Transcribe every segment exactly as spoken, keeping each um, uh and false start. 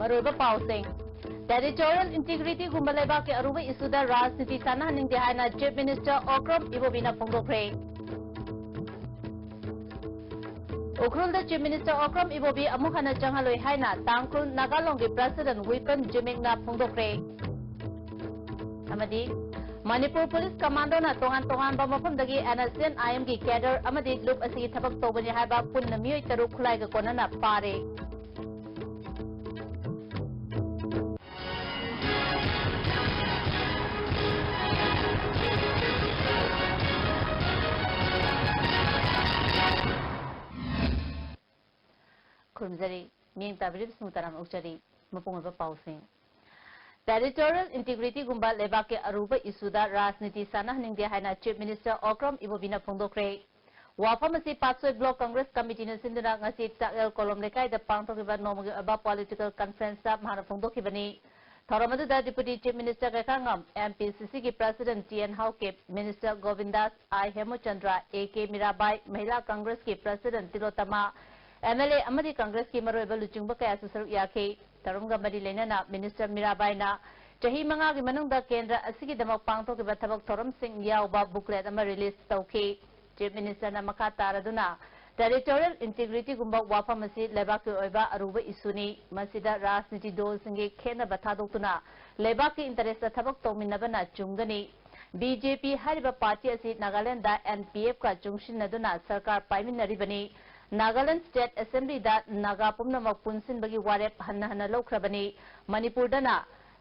ꯃꯔꯨꯑꯣꯏꯕ ꯄꯥꯎꯁꯤꯡ꯫ Territorial integrityꯒꯨꯝꯕ ꯂꯩꯕꯥꯛꯀꯤ ꯑꯔꯨꯕ issueꯗ ꯔꯥꯖꯅꯤꯇꯤ ꯁꯥꯟꯅꯍꯟꯅꯤꯡꯗꯦ ꯍꯥꯏꯅ Chief Minister Okram Ibobiꯅ ꯐꯣꯡꯗꯣꯛꯈ꯭ꯔꯦ꯫ ꯎꯈ꯭ꯔꯨꯜꯗ Chief Minister Okram Ibobi ꯑꯃꯨꯛ ꯍꯟꯅ ꯆꯪꯍꯜꯂꯣꯏ ꯍꯥꯏꯅ ꯇꯥꯡꯈꯨꯜ ꯅꯥꯒꯥ ꯂꯣꯟꯒꯤ President ꯋꯤꯄꯟ ꯖꯤꯃꯤꯛꯅ ꯐꯣꯡꯗꯣꯛꯈ꯭ꯔꯦ꯫ ꯑꯃꯗꯤ ꯃꯅꯤꯄꯨꯔ ꯄꯨꯂꯤꯁ ꯀꯃꯥꯟꯗꯣꯅ ꯇꯣꯉꯥꯟ ꯇꯣꯉꯥꯟꯕ ꯃꯐꯝꯗꯒꯤ NSCN-IMꯒꯤ cadre ꯑꯃꯗꯤ ꯂꯨꯞ ꯑꯁꯤꯒꯤ ꯊꯕꯛ ꯇꯧꯕꯅꯤ ꯍꯥꯏꯕ ꯄꯨꯟꯅ ꯃꯤꯑꯣꯏ ꯇꯔꯨꯛ ꯈꯨꯠꯂꯥꯏꯒ ꯀꯣꯟꯅꯅ ꯐꯥꯔꯦ꯫ ꯈꯨꯔꯨꯝꯖꯔꯤ꯫ ꯃꯤꯠꯌꯦꯡ ꯇꯥꯕꯤꯔꯤꯕꯁꯤꯡꯕꯨ ꯇꯔꯥꯝꯅ ꯑꯣꯛꯆꯔꯤ꯫ ꯃꯄꯨꯡ ꯑꯣꯏꯕ ꯄꯥꯎꯁꯤꯡ꯫ Territorial integrityꯒꯨꯝꯕ ꯂꯩꯕꯥꯛꯀꯤ ꯑꯔꯨꯕ issueꯗ ꯔꯥꯖꯅꯤꯇꯤ ꯁꯥꯟꯅꯍꯟꯅꯤꯡꯗꯦ ꯍꯥꯏꯅ Chief Minister Okram Ibobiꯅ ꯐꯣꯡꯗꯣꯛꯈ꯭ꯔꯦ꯫ ꯋꯥꯐꯝ ꯑꯁꯤ ꯄꯥꯠꯁꯣꯏ Block Congress Committeeꯅ ꯁꯤꯟꯗꯨꯅ ꯉꯁꯤ ꯆꯥꯛꯍꯦꯜ ꯀꯣꯂꯣꯝ ꯂꯩꯀꯥꯏꯗ ꯄꯥꯡꯊꯣꯛꯈꯤꯕ ꯅꯣꯡꯃꯒꯤ ꯑꯣꯏꯕ political conferenceꯇ ꯃꯍꯥꯛꯅ ꯐꯣꯡꯗꯣꯛꯈꯤꯕꯅꯤ꯫ ꯊꯧꯔꯝ ꯑꯗꯨꯗ Deputy Chief Minister ꯀꯩꯈꯥꯉꯝ, MPCCꯒꯤ President T N Haokip, Minister Gobindas I Hemochandra, A K Mirabai, Mahila Congressꯀꯤ President ꯇꯤꯂꯣꯇꯃꯥ, MLA ꯑꯃꯗꯤ Congressꯀꯤ ꯃꯔꯨꯑꯣꯏꯕ ꯂꯨꯆꯤꯡꯕ ꯀꯌꯥꯁꯨ ꯁꯔꯨꯛ ꯌꯥꯈꯤ꯫ ꯊꯧꯔꯝꯒ ꯃꯔꯤ ꯂꯩꯅꯅ Minister ꯃꯤꯔꯥꯕꯥꯏꯅ ꯆꯍꯤ ꯃꯉꯥꯒꯤ ꯃꯅꯨꯡꯗ ꯀꯦꯟꯗ꯭ꯔ ꯑꯁꯤꯒꯤꯗꯃꯛ ꯄꯥꯡꯊꯣꯛꯈꯤꯕ ꯊꯕꯛ ꯊꯧꯔꯝꯁꯤꯡ ꯌꯥꯎꯕ booklet ꯑꯃ release ꯇꯧꯈꯤ꯫ Chief Ministerꯅ ꯃꯈꯥ ꯇꯥꯔꯗꯨꯅ, Territorial integrityꯒꯨꯝꯕ ꯋꯥꯐꯝ ꯑꯁꯤ ꯂꯩꯕꯥꯛꯀꯤ ꯑꯣꯏꯕ ꯑꯔꯨꯕ issueꯅꯤ꯫ ꯃꯁꯤꯗ ꯔꯥꯖꯅꯤꯇꯤ ꯗꯜꯁꯤꯡꯒꯤ ꯈꯦꯠꯅꯕ ꯊꯥꯗꯣꯛꯇꯨꯅ ꯂꯩꯕꯥꯛꯀꯤ interestꯇ ꯊꯕꯛ ꯇꯧꯃꯤꯟꯅꯕꯅ ꯆꯨꯝꯒꯅꯤ꯫ BJP ꯍꯥꯏꯔꯤꯕ party ꯑꯁꯤ ꯅꯥꯒꯥꯂꯦꯟꯗ NPFꯀ ꯆꯨꯡꯁꯤꯟꯅꯗꯨꯅ ꯁꯔꯀꯥꯔ ꯄꯥꯏꯃꯤꯟꯅꯔꯤꯕꯅꯤ꯫ Nagaland State Assemblyꯗ ꯅꯥꯒꯥ ꯄꯨꯝꯅꯃꯛ ꯄꯨꯟꯁꯤꯟꯕꯒꯤ ꯋꯥꯔꯦꯞ ꯍꯟꯅ ꯍꯟꯅ ꯂꯧꯈ꯭ꯔꯕꯅꯤ꯫ ꯃꯅꯤꯄꯨꯔꯗꯅ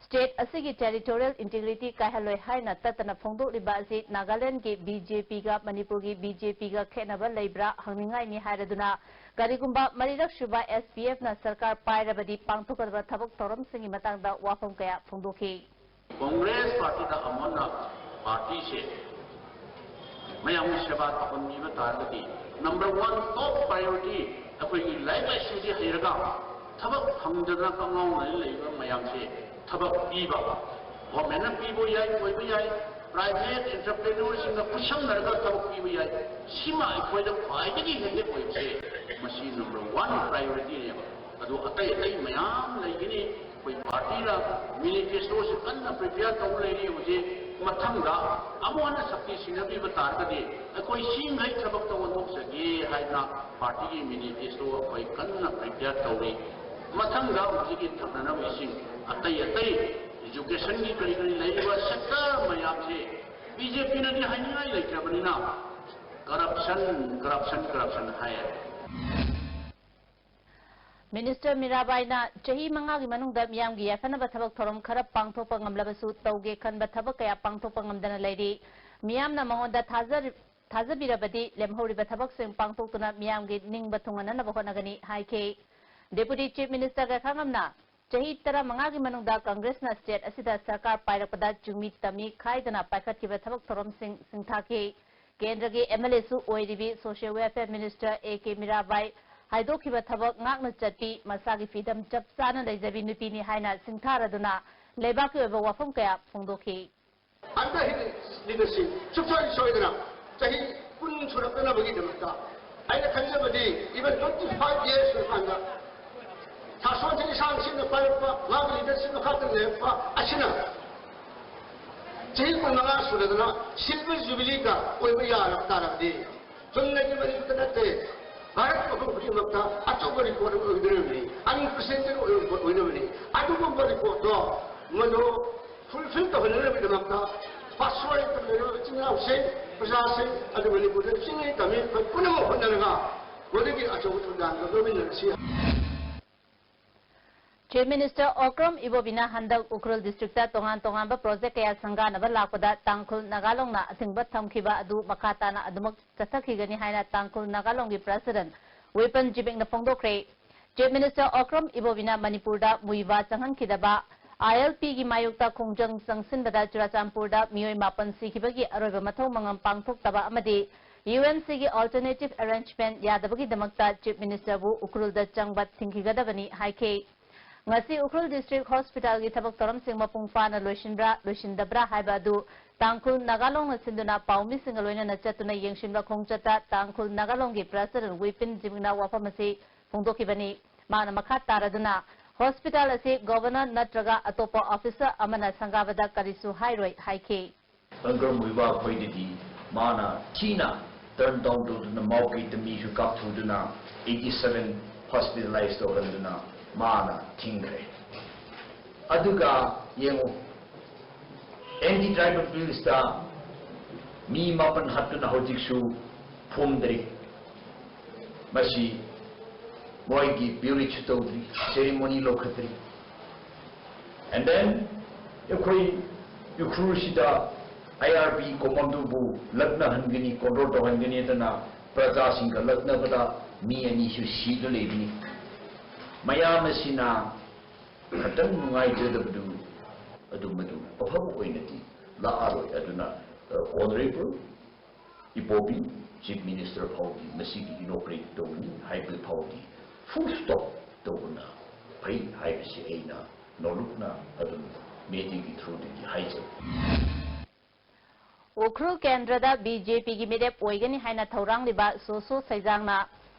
state ꯑꯁꯤꯒꯤ territorial integrity ꯀꯥꯏꯍꯜꯂꯣꯏ ꯍꯥꯏꯅ ꯇꯠꯇꯅ ꯐꯣꯡꯗꯣꯛꯂꯤꯕ ꯑꯁꯤ ꯅꯥꯒꯥꯂꯦꯟꯗꯒꯤ BJPꯒ ꯃꯅꯤꯄꯨꯔꯒꯤ BJPꯒ ꯈꯦꯠꯅꯕ ꯂꯩꯕ꯭ꯔꯥ ꯍꯪꯅꯤꯡꯉꯥꯏꯅꯤ ꯍꯥꯏꯔꯗꯨꯅ, ꯀꯔꯤꯒꯨꯝꯕ ꯃꯔꯤꯔꯛ ꯁꯨꯕ SPFꯅ ꯁꯔꯀꯥꯔ ꯄꯥꯏꯔꯕꯗꯤ ꯄꯥꯡꯊꯣꯛꯀꯗꯕ ꯊꯕꯛ ꯊꯧꯔꯝꯁꯤꯡꯒꯤ ꯃꯇꯥꯡꯗ ꯋꯥꯐꯝ ꯀꯌꯥ ꯐꯣꯡꯗꯣꯛꯈꯤ꯫ Congress partyꯗ ꯑꯃꯨꯛ ꯍꯟꯅ partyꯁꯦ ꯃꯌꯥꯝꯒꯤ ꯁꯦꯕꯥ ꯇꯧꯍꯟꯕꯤꯕ ꯇꯥꯔꯒꯗꯤ, number one top priority ꯑꯩꯈꯣꯏꯒꯤ ꯂꯥꯏꯔꯤꯛ ꯂꯥꯏꯁꯨꯁꯤ ꯍꯩꯔꯒ ꯊꯕꯛ ꯐꯪꯗꯗꯅ ꯀꯉꯥꯎꯅ ꯂꯩꯕ ꯃꯌꯥꯝꯁꯦ ꯊꯕꯛ ꯄꯤꯕ, governmentꯅ ꯄꯤꯕ ꯌꯥꯏ, ꯑꯣꯏꯕ ꯌꯥꯏ, private entrepreneurꯁꯤꯡꯒ ꯈꯨꯠꯁꯝꯅꯔꯒ ꯊꯕꯛ ꯄꯤꯕ ꯌꯥꯏ꯫ ꯁꯤꯃ ꯑꯩꯈꯣꯏꯗ ꯈ꯭ꯋꯥꯏꯗꯒꯤ ꯍꯦꯛ ꯍꯦꯛ ꯑꯣꯏꯕꯁꯦ, ꯃꯁꯤ number one priorityꯅꯦꯕ꯫ ꯑꯗꯨ ꯑꯇꯩ ꯑꯇꯩ ꯃꯌꯥꯝ ꯂꯩꯒꯅꯤ꯫ ꯑꯩꯈꯣꯏ ꯄꯥꯔꯇꯤꯅ ꯃꯦꯅꯤꯐꯦꯁꯇꯣꯁꯤ ꯀꯟꯅ ꯄ꯭ꯔꯤꯄꯦꯌꯔ ꯇꯧ ꯂꯩꯔꯤ ꯍꯧꯖꯤꯛ꯫ ꯃꯊꯪꯗ ꯑꯃꯨꯛ ꯍꯟꯅ ꯁꯛꯇꯤ ꯁꯤꯟꯅꯕꯤꯕ ꯇꯥꯔꯒꯗꯤ ꯑꯩꯈꯣꯏ ꯁꯤꯈꯩ ꯊꯕꯛꯇ ꯑꯣꯟꯊꯣꯛꯆꯒꯦ ꯍꯥꯏꯗꯅ ꯄꯥꯔꯇꯤꯒꯤ ꯃꯦꯅꯤꯐꯦꯁꯇꯣ ꯑꯩꯈꯣꯏ ꯀꯟꯅ ꯄ꯭ꯔꯤꯄꯦꯌꯔ ꯇꯧꯔꯤ꯫ ꯃꯊꯪꯗ ꯍꯧꯖꯤꯛꯀꯤ ꯊꯛꯅꯅꯕ ꯏꯁꯤꯡ ꯑꯇꯩ ꯑꯇꯩ ꯏꯖꯨꯀꯦꯁꯟꯒꯤ ꯀꯔꯤ ꯀꯔꯤ ꯂꯩꯔꯤꯕ ꯁꯦꯛꯇꯔ ꯃꯌꯥꯝꯁꯦ ꯕꯤ ꯖꯦ ꯄꯤꯅꯗꯤ ꯍꯥꯏꯅꯤꯡꯉꯥꯏ ꯂꯩꯇ꯭ꯔꯕꯅꯤꯅ ꯀꯔꯞꯁꯟ, ꯀꯔꯞꯁꯟ, ꯀꯔꯞꯁꯟ ꯍꯥꯏꯌꯦ꯫ ꯃꯤꯅꯤꯁꯇꯔ ꯃꯤꯔꯥꯕꯥꯏꯅ ꯆꯍꯤ ꯃꯉꯥꯒꯤ ꯃꯅꯨꯡꯗ ꯃꯤꯌꯥꯝꯒꯤ ꯌꯥꯏꯐꯅꯕ ꯊꯕꯛ ꯊꯧꯔꯝ ꯈꯔ ꯄꯥꯡꯊꯣꯛꯄ ꯉꯝꯂꯕꯁꯨ ꯇꯧꯒꯦ ꯈꯟꯕ ꯊꯕꯛ ꯀꯌꯥ ꯄꯥꯡꯊꯣꯛꯄ ꯉꯝꯗꯅ ꯂꯩꯔꯤ꯫ ꯃꯤꯌꯥꯝꯅ ꯃꯉꯣꯟꯗ ꯊꯥꯖꯔꯤ-, ꯊꯥꯖꯕꯤꯔꯕꯗꯤ ꯂꯦꯝꯍꯧꯔꯤꯕ ꯊꯕꯛꯁꯤꯡ ꯄꯥꯡꯊꯣꯛꯇꯨꯅ ꯃꯤꯌꯥꯝꯒꯤ ꯅꯤꯡꯕ ꯊꯨꯡꯍꯟꯅꯅꯕ ꯍꯣꯠꯅꯒꯅꯤ ꯍꯥꯏꯈꯤ꯫ ꯗꯦꯄꯨꯇꯤ ꯆꯤꯐ ꯃꯤꯅꯤꯁꯇꯔ ꯒꯥꯏꯈꯥꯉꯝꯅ ꯆꯍꯤ ꯇꯔꯥꯃꯉꯥꯒꯤ ꯃꯅꯨꯡꯗ ꯀꯪꯒ꯭ꯔꯦꯁꯅ ꯁ꯭ꯇꯦꯠ ꯑꯁꯤꯗ ꯁꯔꯀꯥꯔ ꯄꯥꯏꯔꯛꯄꯗ ꯆꯤꯡꯃꯤ ꯇꯝꯃꯤ ꯈꯥꯏꯗꯅ ꯄꯥꯏꯈꯠꯈꯤꯕ ꯊꯕꯛ ꯊꯧꯔꯝꯁꯤꯡ ꯁꯤꯡꯊꯥꯈꯤ꯫ ꯀꯦꯟꯗ꯭ꯔꯒꯤ ꯑꯦꯝ ꯑꯦꯜ ꯑꯦꯁꯨ ꯑꯣꯏꯔꯤꯕꯤ social welfare minister A K Mirabai ꯍꯥꯏꯗꯣꯛꯈꯤꯕ ꯊꯕꯛ ꯉꯥꯛꯅ ꯆꯠꯄꯤ, ꯃꯁꯥꯒꯤ ꯐꯤꯗꯝ ꯆꯞ ꯆꯥꯅ ꯂꯩꯖꯕꯤ ꯅꯨꯄꯤꯅꯤ ꯍꯥꯏꯅ ꯁꯤꯡꯊꯥꯔꯗꯨꯅ ꯂꯩꯕꯥꯛꯀꯤ ꯑꯣꯏꯕ ꯋꯥꯐꯝ ꯀꯌꯥ ꯐꯣꯡꯗꯣꯛꯈꯤ꯫ ꯍꯟꯗꯛ ꯂꯤꯗꯔꯁꯤꯞ ꯁꯨꯡꯁꯣꯏ ꯁꯣꯏꯗꯅ ꯆꯍꯤ ꯀꯨꯟ ꯁꯨꯔꯛꯇꯅꯕꯒꯤꯗꯃꯛꯇ ꯑꯩꯅ ꯈꯟꯖꯕꯗꯤ even twenty five years ꯑꯣꯏꯔꯀꯥꯟꯗ ꯁꯥꯁꯣꯟꯁꯤ ꯏꯁꯥꯡ ꯁꯤꯡꯅ ꯄꯥꯏꯔꯛꯄ, ꯃꯥꯒꯤ ꯂꯤꯗꯔꯁꯤꯞ ꯃꯈꯥꯗ ꯂꯩꯔꯛꯄ ꯑꯁꯤꯅ ꯆꯍꯤ ꯀꯨꯟꯃꯉꯥ ꯁꯨꯔꯗꯅ ꯁꯤꯜꯚꯔ ꯖꯨꯕꯤꯂꯤꯒ ꯑꯣꯏꯕ ꯌꯥꯔꯕ ꯇꯥꯔꯕꯗꯤ ꯆꯨꯝꯅꯒꯤ ꯃꯅꯤꯄꯨꯔꯗ ꯅꯠꯇꯦ, ꯚꯥꯔꯠ ꯃꯐꯝ ꯈꯨꯗꯤꯡꯃꯛꯇ ꯑꯆꯧꯕ ꯔꯦꯀꯣꯔꯗ ꯑꯃ ꯑꯣꯏꯒꯗꯧꯔꯤꯕꯅꯤ, ꯑꯟꯄ꯭ꯔꯦꯁꯤꯗꯦꯟꯇꯦꯗ ꯑꯣꯏꯕ ꯔꯦꯀꯣꯔꯗ ꯑꯣꯏꯅꯕꯅꯤ꯫ ꯑꯗꯨꯒꯨꯝꯕ ꯔꯦꯀꯣꯔꯗꯇꯣ ꯃꯗꯨ ꯐꯨꯜꯐꯤꯜ ꯇꯧꯍꯟꯅꯕꯒꯤꯗꯃꯛꯇ ꯄꯥꯁꯋꯥꯔꯗ ꯂꯩꯔꯤꯕ ꯏꯆꯤꯟ ꯏꯅꯥꯎꯁꯤꯡ, ꯄ꯭ꯔꯖꯥꯁꯤꯡ, ꯑꯗꯨ ꯃꯅꯤꯄꯨꯔꯗ ꯆꯤꯡꯃꯤ ꯇꯝꯃꯤ ꯑꯩꯈꯣꯏ ꯄꯨꯝꯅꯃꯛ ꯍꯣꯠꯅꯔꯒ ꯃꯗꯨꯒꯤ ꯑꯆꯧꯕ ꯊꯧꯗꯥꯡꯗꯣ ꯂꯧꯃꯤꯟꯅꯔꯁꯤ꯫ Chief Minister Okram Ibobi ꯅ ꯍꯟꯗꯛ ꯎꯈ꯭ꯔꯨꯜ district ꯇ ꯇꯣꯉꯥꯟ ꯇꯣꯉꯥꯟꯕ project ꯀꯌꯥ ꯁꯪꯒꯥꯅꯕ ꯂꯥꯛꯄꯗ ꯇꯥꯡꯈꯨꯜ ꯅꯥꯒꯥꯂꯣꯡꯅ ꯑꯊꯤꯡꯕ ꯊꯝꯈꯤꯕ ꯑꯗꯨ ꯃꯈꯥ ꯇꯥꯅ ꯑꯗꯨꯃꯛ ꯆꯠꯊꯈꯤꯒꯅꯤ ꯍꯥꯏꯅ ꯇꯥꯡꯈꯨꯜ ꯅꯥꯒꯥꯂꯣꯡꯒꯤ president ꯋꯤꯄꯟ ꯖꯤꯕꯤꯛꯅ ꯐꯣꯡꯗꯣꯛꯈ꯭ꯔꯦ꯫ Chief Minister Okram Ibobi ꯅ ꯃꯅꯤꯄꯨꯔꯗ ꯃꯨꯏꯕꯥ ꯆꯪꯍꯟꯈꯤꯗꯕ I L P ꯒꯤ ꯃꯥꯌꯣꯛꯇ ꯈꯣꯡꯖꯪ ꯆꯪꯁꯤꯟꯕꯗ ꯆꯨꯔꯥꯆꯥꯟꯄꯨꯔꯗ ꯃꯤꯑꯣꯏ ꯃꯥꯄꯟ ꯁꯤꯈꯤꯕꯒꯤ ꯑꯔꯣꯏꯕ ꯃꯊꯧ ꯃꯉꯝ ꯄꯥꯡꯊꯣꯛꯇꯕ ꯑꯃꯗꯤ U N C ꯒꯤ alternative arrangement ꯌꯥꯗꯕꯒꯤꯗꯃꯛꯇ Chief Minister ꯕꯨ ꯎꯈ꯭ꯔꯨꯜꯗ ꯆꯪꯕ ꯊꯤꯡꯈꯤꯒꯗꯕꯅꯤ ꯍꯥꯏꯈꯤ꯫ ꯉꯁꯤ ꯎꯈ꯭ꯔꯨꯜ district hospital ꯒꯤ ꯊꯕꯛ ꯊꯧꯔꯝꯁꯤꯡ ꯃꯄꯨꯡ ꯐꯥꯅ ꯂꯣꯏꯁꯤꯟꯕ꯭ꯔꯥ, ꯂꯣꯏꯁꯤꯟꯗꯕ꯭ꯔꯥ ꯍꯥꯏꯕ ꯑꯗꯨ ꯇꯥꯡꯈꯨꯜ ꯅꯥꯒꯥꯂꯣꯡꯅ ꯁꯤꯟꯗꯨꯅ ꯄꯥꯎꯃꯤꯁꯤꯡꯒ ꯂꯣꯏꯅꯅ ꯆꯠꯇꯨꯅ ꯌꯦꯡꯁꯤꯟꯕ ꯈꯣꯡꯆꯠꯇ ꯇꯥꯡꯈꯨꯜ ꯅꯥꯒꯥꯂꯣꯡꯒꯤ president ꯋꯤꯄꯤꯟ ꯖꯤꯕꯤꯛꯅ ꯋꯥꯐꯝ ꯑꯁꯤ ꯐꯣꯡꯗꯣꯛꯈꯤꯕꯅꯤ꯫ ꯃꯥꯅ ꯃꯈꯥ ꯇꯥꯔꯗꯨꯅ hospital ꯑꯁꯤ governor ꯅꯠꯇ꯭ꯔꯒ ꯑꯇꯣꯞꯄ officer ꯑꯃꯅ ꯁꯪꯒꯥꯕꯗ ꯀꯔꯤꯁꯨ ꯍꯥꯏꯔꯣꯏ ꯍꯥꯏꯈꯤ꯫ ꯕꯪꯒꯔ ꯃꯨꯏꯕꯥ ꯑꯩꯈꯣꯏꯗꯗꯤ ꯃꯥꯅ ꯊꯤꯅ turn down ꯇꯧꯗꯨꯅ ꯃꯥꯎꯀꯩꯗ ꯃꯤꯁꯨ ꯀꯥꯞꯊꯨꯗꯨꯅ eighty seven hospitalize ꯇꯧꯍꯟꯗꯨꯅ ꯃꯥꯅ ꯊꯤꯡꯈ꯭ꯔꯦ꯫ ꯑꯗꯨꯒ ꯌꯦꯡꯉꯨ, anti tribal billsꯇ ꯃꯤ ꯃꯥꯄꯟ ꯍꯥꯠꯇꯨꯅ ꯍꯧꯖꯤꯛꯁꯨ ꯐꯨꯝꯗ꯭ꯔꯤ꯫ ꯃꯁꯤ ꯃꯣꯏꯒꯤ burialꯁꯨ ꯇꯧꯗ꯭ꯔꯤ, ceremony ꯂꯧꯈꯠꯇ꯭ꯔꯤ꯫ And then ꯑꯩꯈꯣꯏ ꯎꯈ꯭ꯔꯨꯜꯁꯤꯗ IRB commandoꯕꯨ ꯂꯛꯅꯍꯟꯒꯅꯤ, control ꯇꯧꯍꯟꯒꯅꯤ ꯑꯗꯨꯅ ꯄ꯭ꯔꯖꯥꯁꯤꯡꯒ ꯂꯛꯅꯕꯗ ꯃꯤ ꯑꯅꯤꯁꯨ ꯁꯤꯗꯨ ꯂꯩꯕꯅꯤ꯫ ꯃꯌꯥꯝ ꯑꯁꯤꯅ ꯈꯇꯪ ꯅꯨꯡꯉꯥꯏꯖꯗꯕꯗꯨ ꯑꯗꯨꯃꯗꯨ ꯑꯐꯕ ꯑꯣꯏꯅꯗꯤ ꯂꯥꯛꯑꯔꯣꯏ꯫ ꯑꯗꯨꯅ, ꯑ, Honourable ꯏꯕꯣꯕꯤ Chief Minister ꯐꯥꯎꯗꯤ ꯃꯁꯤꯒꯤ inaugurate ꯇꯧꯅꯤ ꯍꯥꯏꯕ ꯐꯥꯎꯗꯤ full stop ꯇꯧꯕꯅ ꯐꯩ ꯍꯥꯏꯕꯁꯤ ꯑꯩꯅ ꯅꯣꯂꯨꯛꯅ ꯑꯗꯨꯝ mediaꯒꯤ throughꯗꯒꯤ ꯍꯥꯏꯖꯕꯅꯤ꯫ ꯎꯈ꯭ꯔꯨꯜ ꯀꯦꯟꯗ꯭ꯔꯗ BJPꯒꯤ ꯃꯤꯔꯦꯞ ꯑꯣꯏꯒꯅꯤ ꯍꯥꯏꯅ ꯊꯧꯔꯥꯡꯂꯤꯕ ꯁꯣꯁꯣ ꯁꯩꯖꯥꯡꯅ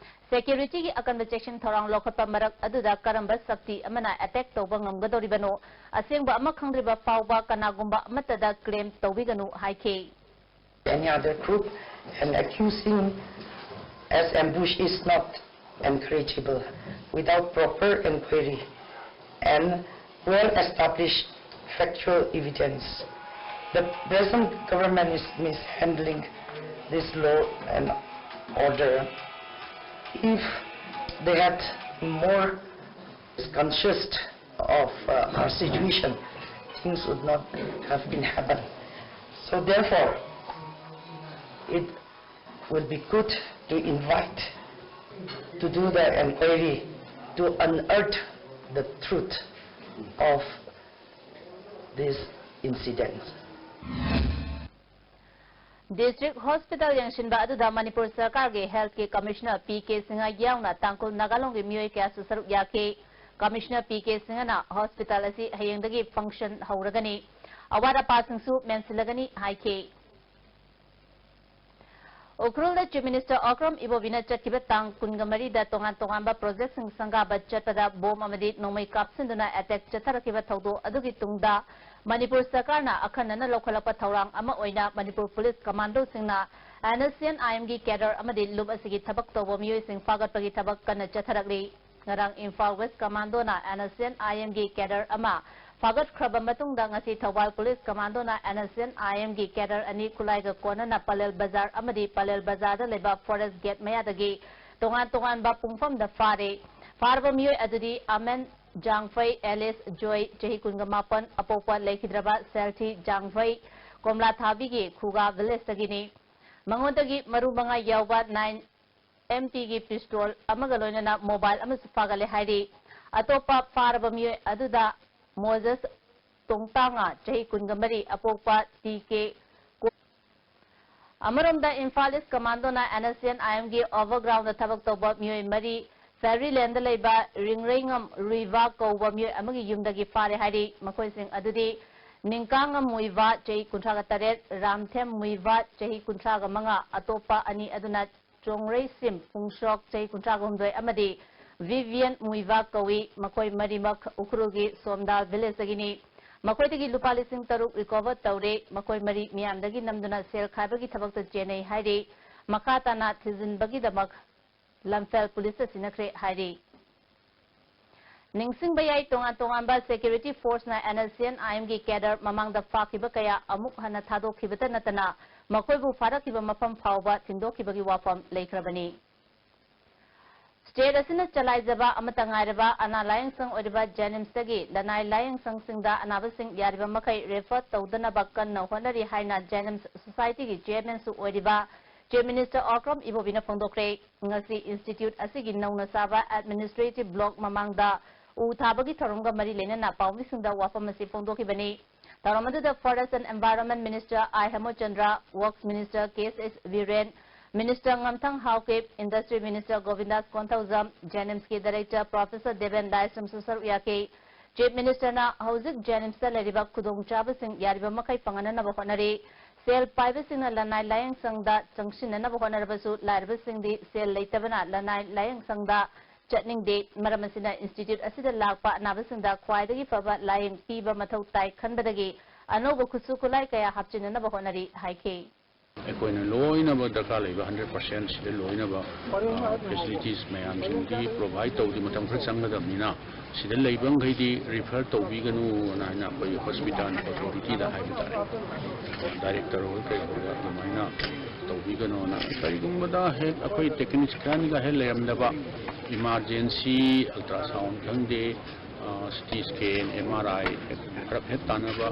securityꯒꯤ ꯑꯀꯟꯕ ꯆꯦꯛꯁꯤꯟ ꯊꯧꯔꯥꯡ ꯂꯧꯈꯠꯄ ꯃꯔꯛ ꯑꯗꯨꯗ ꯀꯔꯝꯕ ꯁꯛꯇꯤ ꯑꯃꯅ attack ꯇꯧꯕ ꯉꯝꯒꯗꯧꯔꯤꯕꯅꯣ? ꯑꯁꯦꯡꯕ ꯑꯃ ꯈꯪꯗ꯭ꯔꯤꯕ ꯐꯥꯎꯕ ꯀꯅꯥꯒꯨꯝꯕ ꯑꯃꯠꯇꯗ claim ꯇꯧꯕꯤꯒꯅꯨ ꯍꯥꯏꯈꯤ꯫ Any other group and accusing as ambush is not encourageable without proper inquiry and well-established factual evidence. The present government is mishandling this law and order. If they had more conscious of, uh, our situation, things would not have been happened. So therefore, it will be good to invite to do the inquiry to unearth the truth of this incident. District Hospital ꯌꯦꯡꯁꯤꯟꯕ ꯑꯗꯨꯗ ꯃꯅꯤꯄꯨꯔ ꯁꯔꯀꯥꯔꯒꯤ healthꯀꯤ commissioner P K Singh ꯌꯥꯎꯅ ꯇꯥꯡꯈꯨꯜ ꯅꯥꯒꯥꯂꯣꯟꯒꯤ ꯃꯤꯑꯣꯏ ꯀꯌꯥꯁꯨ ꯁꯔꯨꯛ ꯌꯥꯈꯤ꯫ Commissioner P K ꯁꯤꯡꯍꯅ hospital ꯑꯁꯤ ꯍꯌꯦꯡꯗꯒꯤ function ꯍꯧꯔꯒꯅꯤ, ꯑꯋꯥꯠ ꯑꯄꯥꯁꯤꯡꯁꯨ ꯃꯦꯟꯁꯤꯜꯂꯒꯅꯤ ꯍꯥꯏꯈꯤ꯫ ꯎꯈ꯭ꯔꯨꯜꯗ Chief Minister ꯑꯣꯀ꯭ꯔꯝ ꯏꯕꯣꯕꯤꯅ ꯆꯠꯈꯤꯕ ꯇꯥꯡ ꯀꯨꯟꯒ ꯃꯔꯤꯗ ꯇꯣꯉꯥꯟ ꯇꯣꯉꯥꯟꯕ projectꯁꯤꯡ ꯁꯪꯒꯥꯕ ꯆꯠꯄꯗ bomb ꯑꯃꯗꯤ ꯅꯣꯡꯃꯩ ꯀꯥꯞꯁꯤꯟꯗꯨꯅ attack ꯆꯠꯊꯔꯛꯈꯤꯕ ꯊꯧꯗꯣꯛ ꯑꯗꯨꯒꯤ ꯇꯨꯡꯗ ꯃꯅꯤꯄꯨꯔ ꯁꯔꯀꯥꯔꯅ ꯑꯈꯟꯅꯅ ꯂꯧꯈꯠꯂꯛꯄ ꯊꯧꯔꯥꯡ ꯑꯃ ꯑꯣꯏꯅ ꯃꯅꯤꯄꯨꯔ police commandoꯁꯤꯡꯅ NSCN-IMꯒꯤ cadre ꯑꯃꯗꯤ ꯂꯨꯞ ꯑꯁꯤꯒꯤ ꯊꯕꯛ ꯇꯧꯕ ꯃꯤꯑꯣꯏꯁꯤꯡ ꯐꯥꯒꯠꯄꯒꯤ ꯊꯕꯛ ꯀꯟꯅ ꯆꯠꯊꯔꯛꯂꯤ꯫ ꯉꯔꯥꯡ ꯏꯝꯐꯥꯜ West Commandoꯅ NSCN-IMꯒꯤ cadre ꯑꯃ ꯐꯥꯒꯠꯈ꯭ꯔꯕ ꯃꯇꯨꯡꯗ ꯉꯁꯤ ꯊꯧꯕꯥꯜ police commandoꯅ NSCN-IMꯒꯤ cadre ꯑꯅꯤ ꯈꯨꯠꯂꯥꯏꯒ ꯀꯣꯟꯅꯅ ꯄꯂꯦꯜ ꯕꯖꯥꯔ ꯑꯃꯗꯤ ꯄꯂꯦꯜ ꯕꯖꯥꯔꯗ ꯂꯩꯕ forest gate ꯃꯌꯥꯗꯒꯤ ꯇꯣꯉꯥꯟ ꯇꯣꯉꯥꯟꯕ ꯄꯨꯡꯐꯝꯗ ꯐꯥꯔꯦ꯫ ꯐꯥꯔꯕ ꯃꯤꯑꯣꯏ ꯑꯗꯨꯗꯤ ꯑꯃꯦꯟ ꯖꯥꯡꯐꯩ alias ꯖꯣꯏ, ꯆꯍꯤ ꯀꯨꯟꯒ ꯃꯥꯄꯟ, ꯑꯄꯣꯛꯄ ꯂꯩꯈꯤꯗ꯭ꯔꯕ ꯁꯦꯜꯊꯤ ꯖꯥꯡꯐꯩ, ꯀꯣꯝꯂꯥꯊꯥꯕꯤꯒꯤ ꯈꯨꯒꯥ villageꯇꯒꯤꯅꯤ꯫ ꯃꯉꯣꯟꯗꯒꯤ ꯃꯔꯨ ꯃꯉꯥ ꯌꯥꯎꯕ nine MPꯒꯤ pistol ꯑꯃꯒ ꯂꯣꯏꯅꯅ mobile ꯑꯃꯁꯨ ꯐꯥꯒꯠꯂꯦ ꯍꯥꯏꯔꯤ꯫ ꯑꯇꯣꯞꯄ ꯐꯥꯔꯕ ꯃꯤꯑꯣꯏ ꯑꯗꯨꯗ ꯃꯣꯖꯁ ꯇꯣꯡꯇꯥꯉꯥ, ꯆꯍꯤ ꯀꯨꯟꯒ ꯃꯔꯤ, ꯑꯄꯣꯛꯄ ꯇꯤ ꯀꯦ ꯀꯣ-, ꯑꯃꯔꯣꯝꯗ ꯏꯝꯐꯥꯜ East Commandoꯅ NSCN-IMꯒꯤ overgroundꯗ ꯊꯕꯛ ꯇꯧꯕ ꯃꯤꯑꯣꯏ ꯃꯔꯤ Fairylandꯗ ꯂꯩꯕ ꯔꯤꯡꯔꯩꯉꯝ ꯔꯨꯏꯕꯥ ꯀꯧꯕ ꯃꯤꯑꯣꯏ ꯑꯃꯒꯤ ꯌꯨꯝꯗꯒꯤ ꯐꯥꯔꯦ ꯍꯥꯏꯔꯤ꯫ ꯃꯈꯣꯏꯁꯤꯡ ꯑꯗꯨꯗꯤ ꯅꯤꯡꯀꯥꯉꯝ ꯃꯨꯏꯕꯥ, ꯆꯍꯤ ꯀꯨꯟꯊ꯭ꯔꯥꯒ ꯇꯔꯦꯠ, ꯔꯥꯝꯊꯦꯝ ꯃꯨꯏꯕꯥ, ꯆꯍꯤ ꯀꯨꯟꯊ꯭ꯔꯥꯒ ꯃꯉꯥ, ꯑꯇꯣꯞꯄ ꯑꯅꯤ ꯑꯗꯨꯅ ꯆꯣꯡꯔꯩ ꯁꯤꯝ ꯄꯨꯡꯁꯣꯛ, ꯆꯍꯤ ꯀꯨꯟꯊ꯭ꯔꯥꯒ ꯍꯨꯝꯗꯣꯏ, ꯑꯃꯗꯤ ꯚꯤꯚꯤꯌꯟ ꯃꯨꯏꯕꯥ ꯀꯧꯏ꯫ ꯃꯈꯣꯏ ꯃꯔꯤꯃꯛ ꯎꯈ꯭ꯔꯨꯜꯒꯤ ꯁꯣꯝꯗꯥꯜ villageꯇꯒꯤꯅꯤ꯫ ꯃꯈꯣꯏꯗꯒꯤ ꯂꯨꯄꯥ ꯂꯤꯁꯤꯡ ꯇꯔꯨꯛ recover ꯇꯧꯔꯦ꯫ ꯃꯈꯣꯏ ꯃꯔꯤ ꯃꯤꯌꯥꯝꯗꯒꯤ ꯅꯝꯗꯨꯅ ꯁꯦꯜ ꯈꯥꯏꯕꯒꯤ ꯊꯕꯛꯇ ꯆꯦꯟꯅꯩ ꯍꯥꯏꯔꯤ꯫ ꯃꯈꯥ ꯇꯥꯅ ꯊꯤꯖꯤꯟꯕꯒꯤꯗꯃꯛ ꯂꯝꯐꯦꯜ policeꯇ ꯁꯤꯟꯅꯈ꯭ꯔꯦ ꯍꯥꯏꯔꯤ꯫ ꯅꯤꯡꯁꯤꯡꯕ ꯌꯥꯏ, ꯇꯣꯉꯥꯟ ꯇꯣꯉꯥꯟꯕ security forceꯅ NSCN-IMꯒꯤ cadre ꯃꯃꯥꯡꯗ ꯐꯥꯈꯤꯕ ꯀꯌꯥ ꯑꯃꯨꯛ ꯍꯟꯅ ꯊꯥꯗꯣꯛꯈꯤꯕꯇ ꯅꯠꯇꯅ ꯃꯈꯣꯏꯕꯨ ꯐꯥꯔꯛꯈꯤꯕ ꯃꯐꯝ ꯐꯥꯎꯕ ꯊꯤꯟꯗꯣꯛꯈꯤꯕꯒꯤ ꯋꯥꯐꯝ ꯂꯩꯈ꯭ꯔꯕꯅꯤ꯫ State ꯑꯁꯤꯅ ꯆꯂꯥꯏꯖꯕ ꯑꯃꯠꯇ ꯉꯥꯏꯔꯕ ꯑꯅꯥ ꯂꯥꯌꯦꯡꯁꯪ ꯑꯣꯏꯔꯤꯕ JNIMSꯇꯒꯤ ꯂꯅꯥꯏ ꯂꯥꯌꯦꯡꯁꯪꯁꯤꯡꯗ ꯑꯅꯥꯕꯁꯤꯡ ꯌꯥꯔꯤꯕ ꯃꯈꯩ refer ꯇꯧꯗꯅꯕ ꯀꯟꯅ ꯍꯣꯠꯅꯔꯤ ꯍꯥꯏꯅ JNIMS Societyꯒꯤ chairmanꯁꯨ ꯑꯣꯏꯔꯤꯕ Chief Minister ꯑꯣꯀ꯭ꯔꯝ ꯏꯕꯣꯕꯤꯅ ꯐꯣꯡꯗꯣꯛꯈ꯭ꯔꯦ꯫ ꯉꯁꯤ institute ꯑꯁꯤꯒꯤ ꯅꯧꯅ ꯁꯥꯕ administrative block ꯃꯃꯥꯡꯗ ꯎ ꯊꯥꯕꯒꯤ ꯊꯧꯔꯝꯒ ꯃꯔꯤ ꯂꯩꯅꯅ ꯄꯥꯎꯃꯤꯁꯤꯡꯗ ꯋꯥꯐꯝ ꯑꯁꯤ ꯐꯣꯡꯗꯣꯛꯈꯤꯕꯅꯤ꯫ ꯊꯧꯔꯝ ꯑꯗꯨꯗ Forest and Environment Minister I ꯍꯦꯃꯆꯟꯗ꯭ꯔ, Works Minister K S Biren, Minister ꯉꯝꯊꯪ Haokip, Industry Minister ꯒꯣꯕꯤꯟꯗꯥꯁ Konthoujam, JNIMSꯀꯤ Director Professor Deben ꯂꯥꯏꯁ꯭ꯔꯝꯁꯨ ꯁꯔꯨꯛ ꯌꯥꯈꯤ꯫ Chief Ministerꯅ ꯍꯧꯖꯤꯛ JNIMSꯇ ꯂꯩꯔꯤꯕ ꯈꯨꯗꯣꯡꯆꯥꯕꯁꯤꯡ ꯌꯥꯔꯤꯕ ꯃꯈꯩ ꯐꯪꯍꯟꯅꯕ ꯍꯣꯠꯅꯔꯤ꯫ ꯁꯦꯜ ꯄꯥꯏꯕꯁꯤꯡꯅ ꯂꯅꯥꯏ ꯂꯥꯌꯦꯡꯁꯪꯗ ꯆꯪꯁꯤꯟꯅꯅꯕ ꯍꯣꯠꯅꯔꯕꯁꯨ ꯂꯥꯏꯔꯕꯁꯤꯡꯗꯤ ꯁꯦꯜ ꯂꯩꯇꯕꯅ ꯂꯅꯥꯏ ꯂꯥꯌꯦꯡꯁꯪꯗ ꯆꯠꯅꯤꯡꯗꯦ꯫ ꯃꯔꯝ ꯑꯁꯤꯅ institute ꯑꯁꯤꯗ ꯂꯥꯛꯄ ꯑꯅꯥꯕꯁꯤꯡꯗ ꯈ꯭ꯋꯥꯏꯗꯒꯤ ꯐꯕ ꯂꯥꯌꯦꯡ ꯄꯤꯕ ꯃꯊꯧ ꯇꯥꯏ ꯈꯟꯕꯗꯒꯤ ꯑꯅꯧꯕ ꯈꯨꯠꯁꯨ ꯈꯨꯠꯂꯥꯏ ꯀꯌꯥ ꯍꯥꯞꯆꯤꯟꯅꯅꯕ ꯍꯣꯠꯅꯔꯤ ꯍꯥꯏꯈꯤ꯫ ꯑꯩꯈꯣꯏꯅ ꯂꯣꯏꯅꯕ ꯗꯔꯀꯥꯔ ꯂꯩꯕ hundred percent ꯁꯤꯗ ꯂꯣꯏꯅꯕ facilities ꯃꯌꯥꯝꯁꯤꯡꯗꯤ provide ꯇꯧꯗꯤ ꯃꯇꯝ ꯈꯔ ꯆꯪꯒꯗꯕꯅꯤꯅ ꯁꯤꯗ ꯂꯩꯕ ꯃꯈꯩꯗꯤ refer ꯇꯧꯕꯤꯒꯅꯨꯅ ꯍꯥꯏꯅ ꯑꯩꯈꯣꯏ hospital authority ꯗ ꯍꯥꯏꯕ ꯇꯥꯔꯦ꯫ Director ꯍꯣꯏ ꯀꯩ ꯍꯣꯏ ꯑꯗꯨꯃꯥꯏꯅ ꯇꯧꯕꯤꯒꯅꯣꯅ꯫ ꯀꯔꯤꯒꯨꯝꯕꯗ ꯍꯦꯛ ꯑꯩꯈꯣꯏ technician ꯒ ꯍꯦꯛ ꯂꯩꯔꯝꯗꯕ, emergency ultrasound ꯈꯪꯗꯦ, C T scan, M R I ꯐꯔꯛ ꯍꯦꯛ ꯇꯥꯅꯕ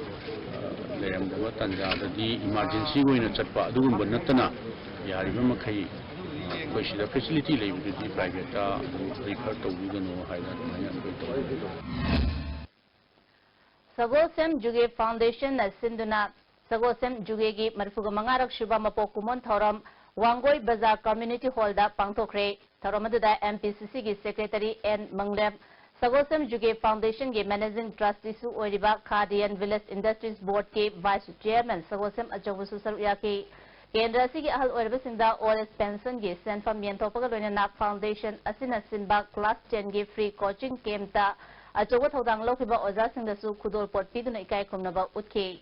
ꯂꯩꯔꯝꯗꯕ ꯇꯥꯟꯖꯥꯗꯗꯤ emergency ꯑꯣꯏꯅ ꯆꯠꯄ ꯑꯗꯨꯒꯨꯝꯕ ꯅꯠꯇꯅ ꯌꯥꯔꯤꯕ ꯃꯈꯩ ꯑꯩꯈꯣꯏ ꯁꯤꯗ facility ꯂꯩꯕꯗꯨꯗꯤ private ꯇ ꯑꯗꯨꯝ refer ꯇꯧꯕꯤꯒꯅꯨ ꯍꯥꯏꯅ ꯑꯗꯨꯃꯥꯏꯅ ꯑꯩꯈꯣꯏ ꯇꯧꯖꯒꯦ꯫ ꯁꯒꯣꯜꯁꯦꯝ ꯖꯨꯒꯦ Foundation ꯅ ꯁꯤꯟꯗꯨꯅ ꯁꯒꯣꯜꯁꯦꯝ ꯖꯨꯒꯦꯒꯤ ꯃꯔꯤꯐꯨꯒ ꯃꯉꯥꯔꯛ ꯁꯨꯕ ꯃꯄꯣꯛ ꯀꯨꯝꯑꯣꯟ ꯊꯧꯔꯝ ꯋꯥꯡꯒꯣꯏ ꯕꯖꯥꯔ community hall ꯗ ꯄꯥꯡꯊꯣꯛꯈ꯭ꯔꯦ꯫ ꯊꯧꯔꯝ ꯑꯗꯨꯗ M P C C ꯒꯤ secretary N ꯃꯪꯂꯦꯝ, ꯁꯒꯣꯜꯁꯦꯝ ꯖꯨꯒꯦ Foundation ꯒꯤ managing trustee ꯁꯨ ꯑꯣꯏꯔꯤꯕ Khadian Village Industries Board ꯀꯤ vice chairman ꯁꯒꯣꯜꯁꯦꯝ ꯑꯆꯧꯕꯁꯨ ꯁꯔꯨꯛ ꯌꯥꯈꯤ꯫ ꯀꯦꯟꯗ꯭ꯔ ꯑꯁꯤꯒꯤ ꯑꯍꯜ ꯑꯣꯏꯔꯕꯁꯤꯡꯗ old age pension ꯒꯤ ꯁꯦꯟꯐꯝ ꯌꯦꯟꯊꯣꯛꯄꯒ ꯂꯣꯏꯅꯅ foundation ꯑꯁꯤꯅ ꯁꯤꯟꯕ class ten ꯒꯤ free coaching camp ꯇ ꯑꯆꯧꯕ ꯊꯧꯗꯥꯡ ꯂꯧꯈꯤꯕ ꯑꯣꯖꯥꯁꯤꯡꯗꯁꯨ ꯈꯨꯗꯣꯜꯄꯣꯠ ꯄꯤꯗꯨꯅ ꯏꯀꯥꯏ ꯈꯨꯝꯅꯕ ꯎꯠꯈꯤ꯫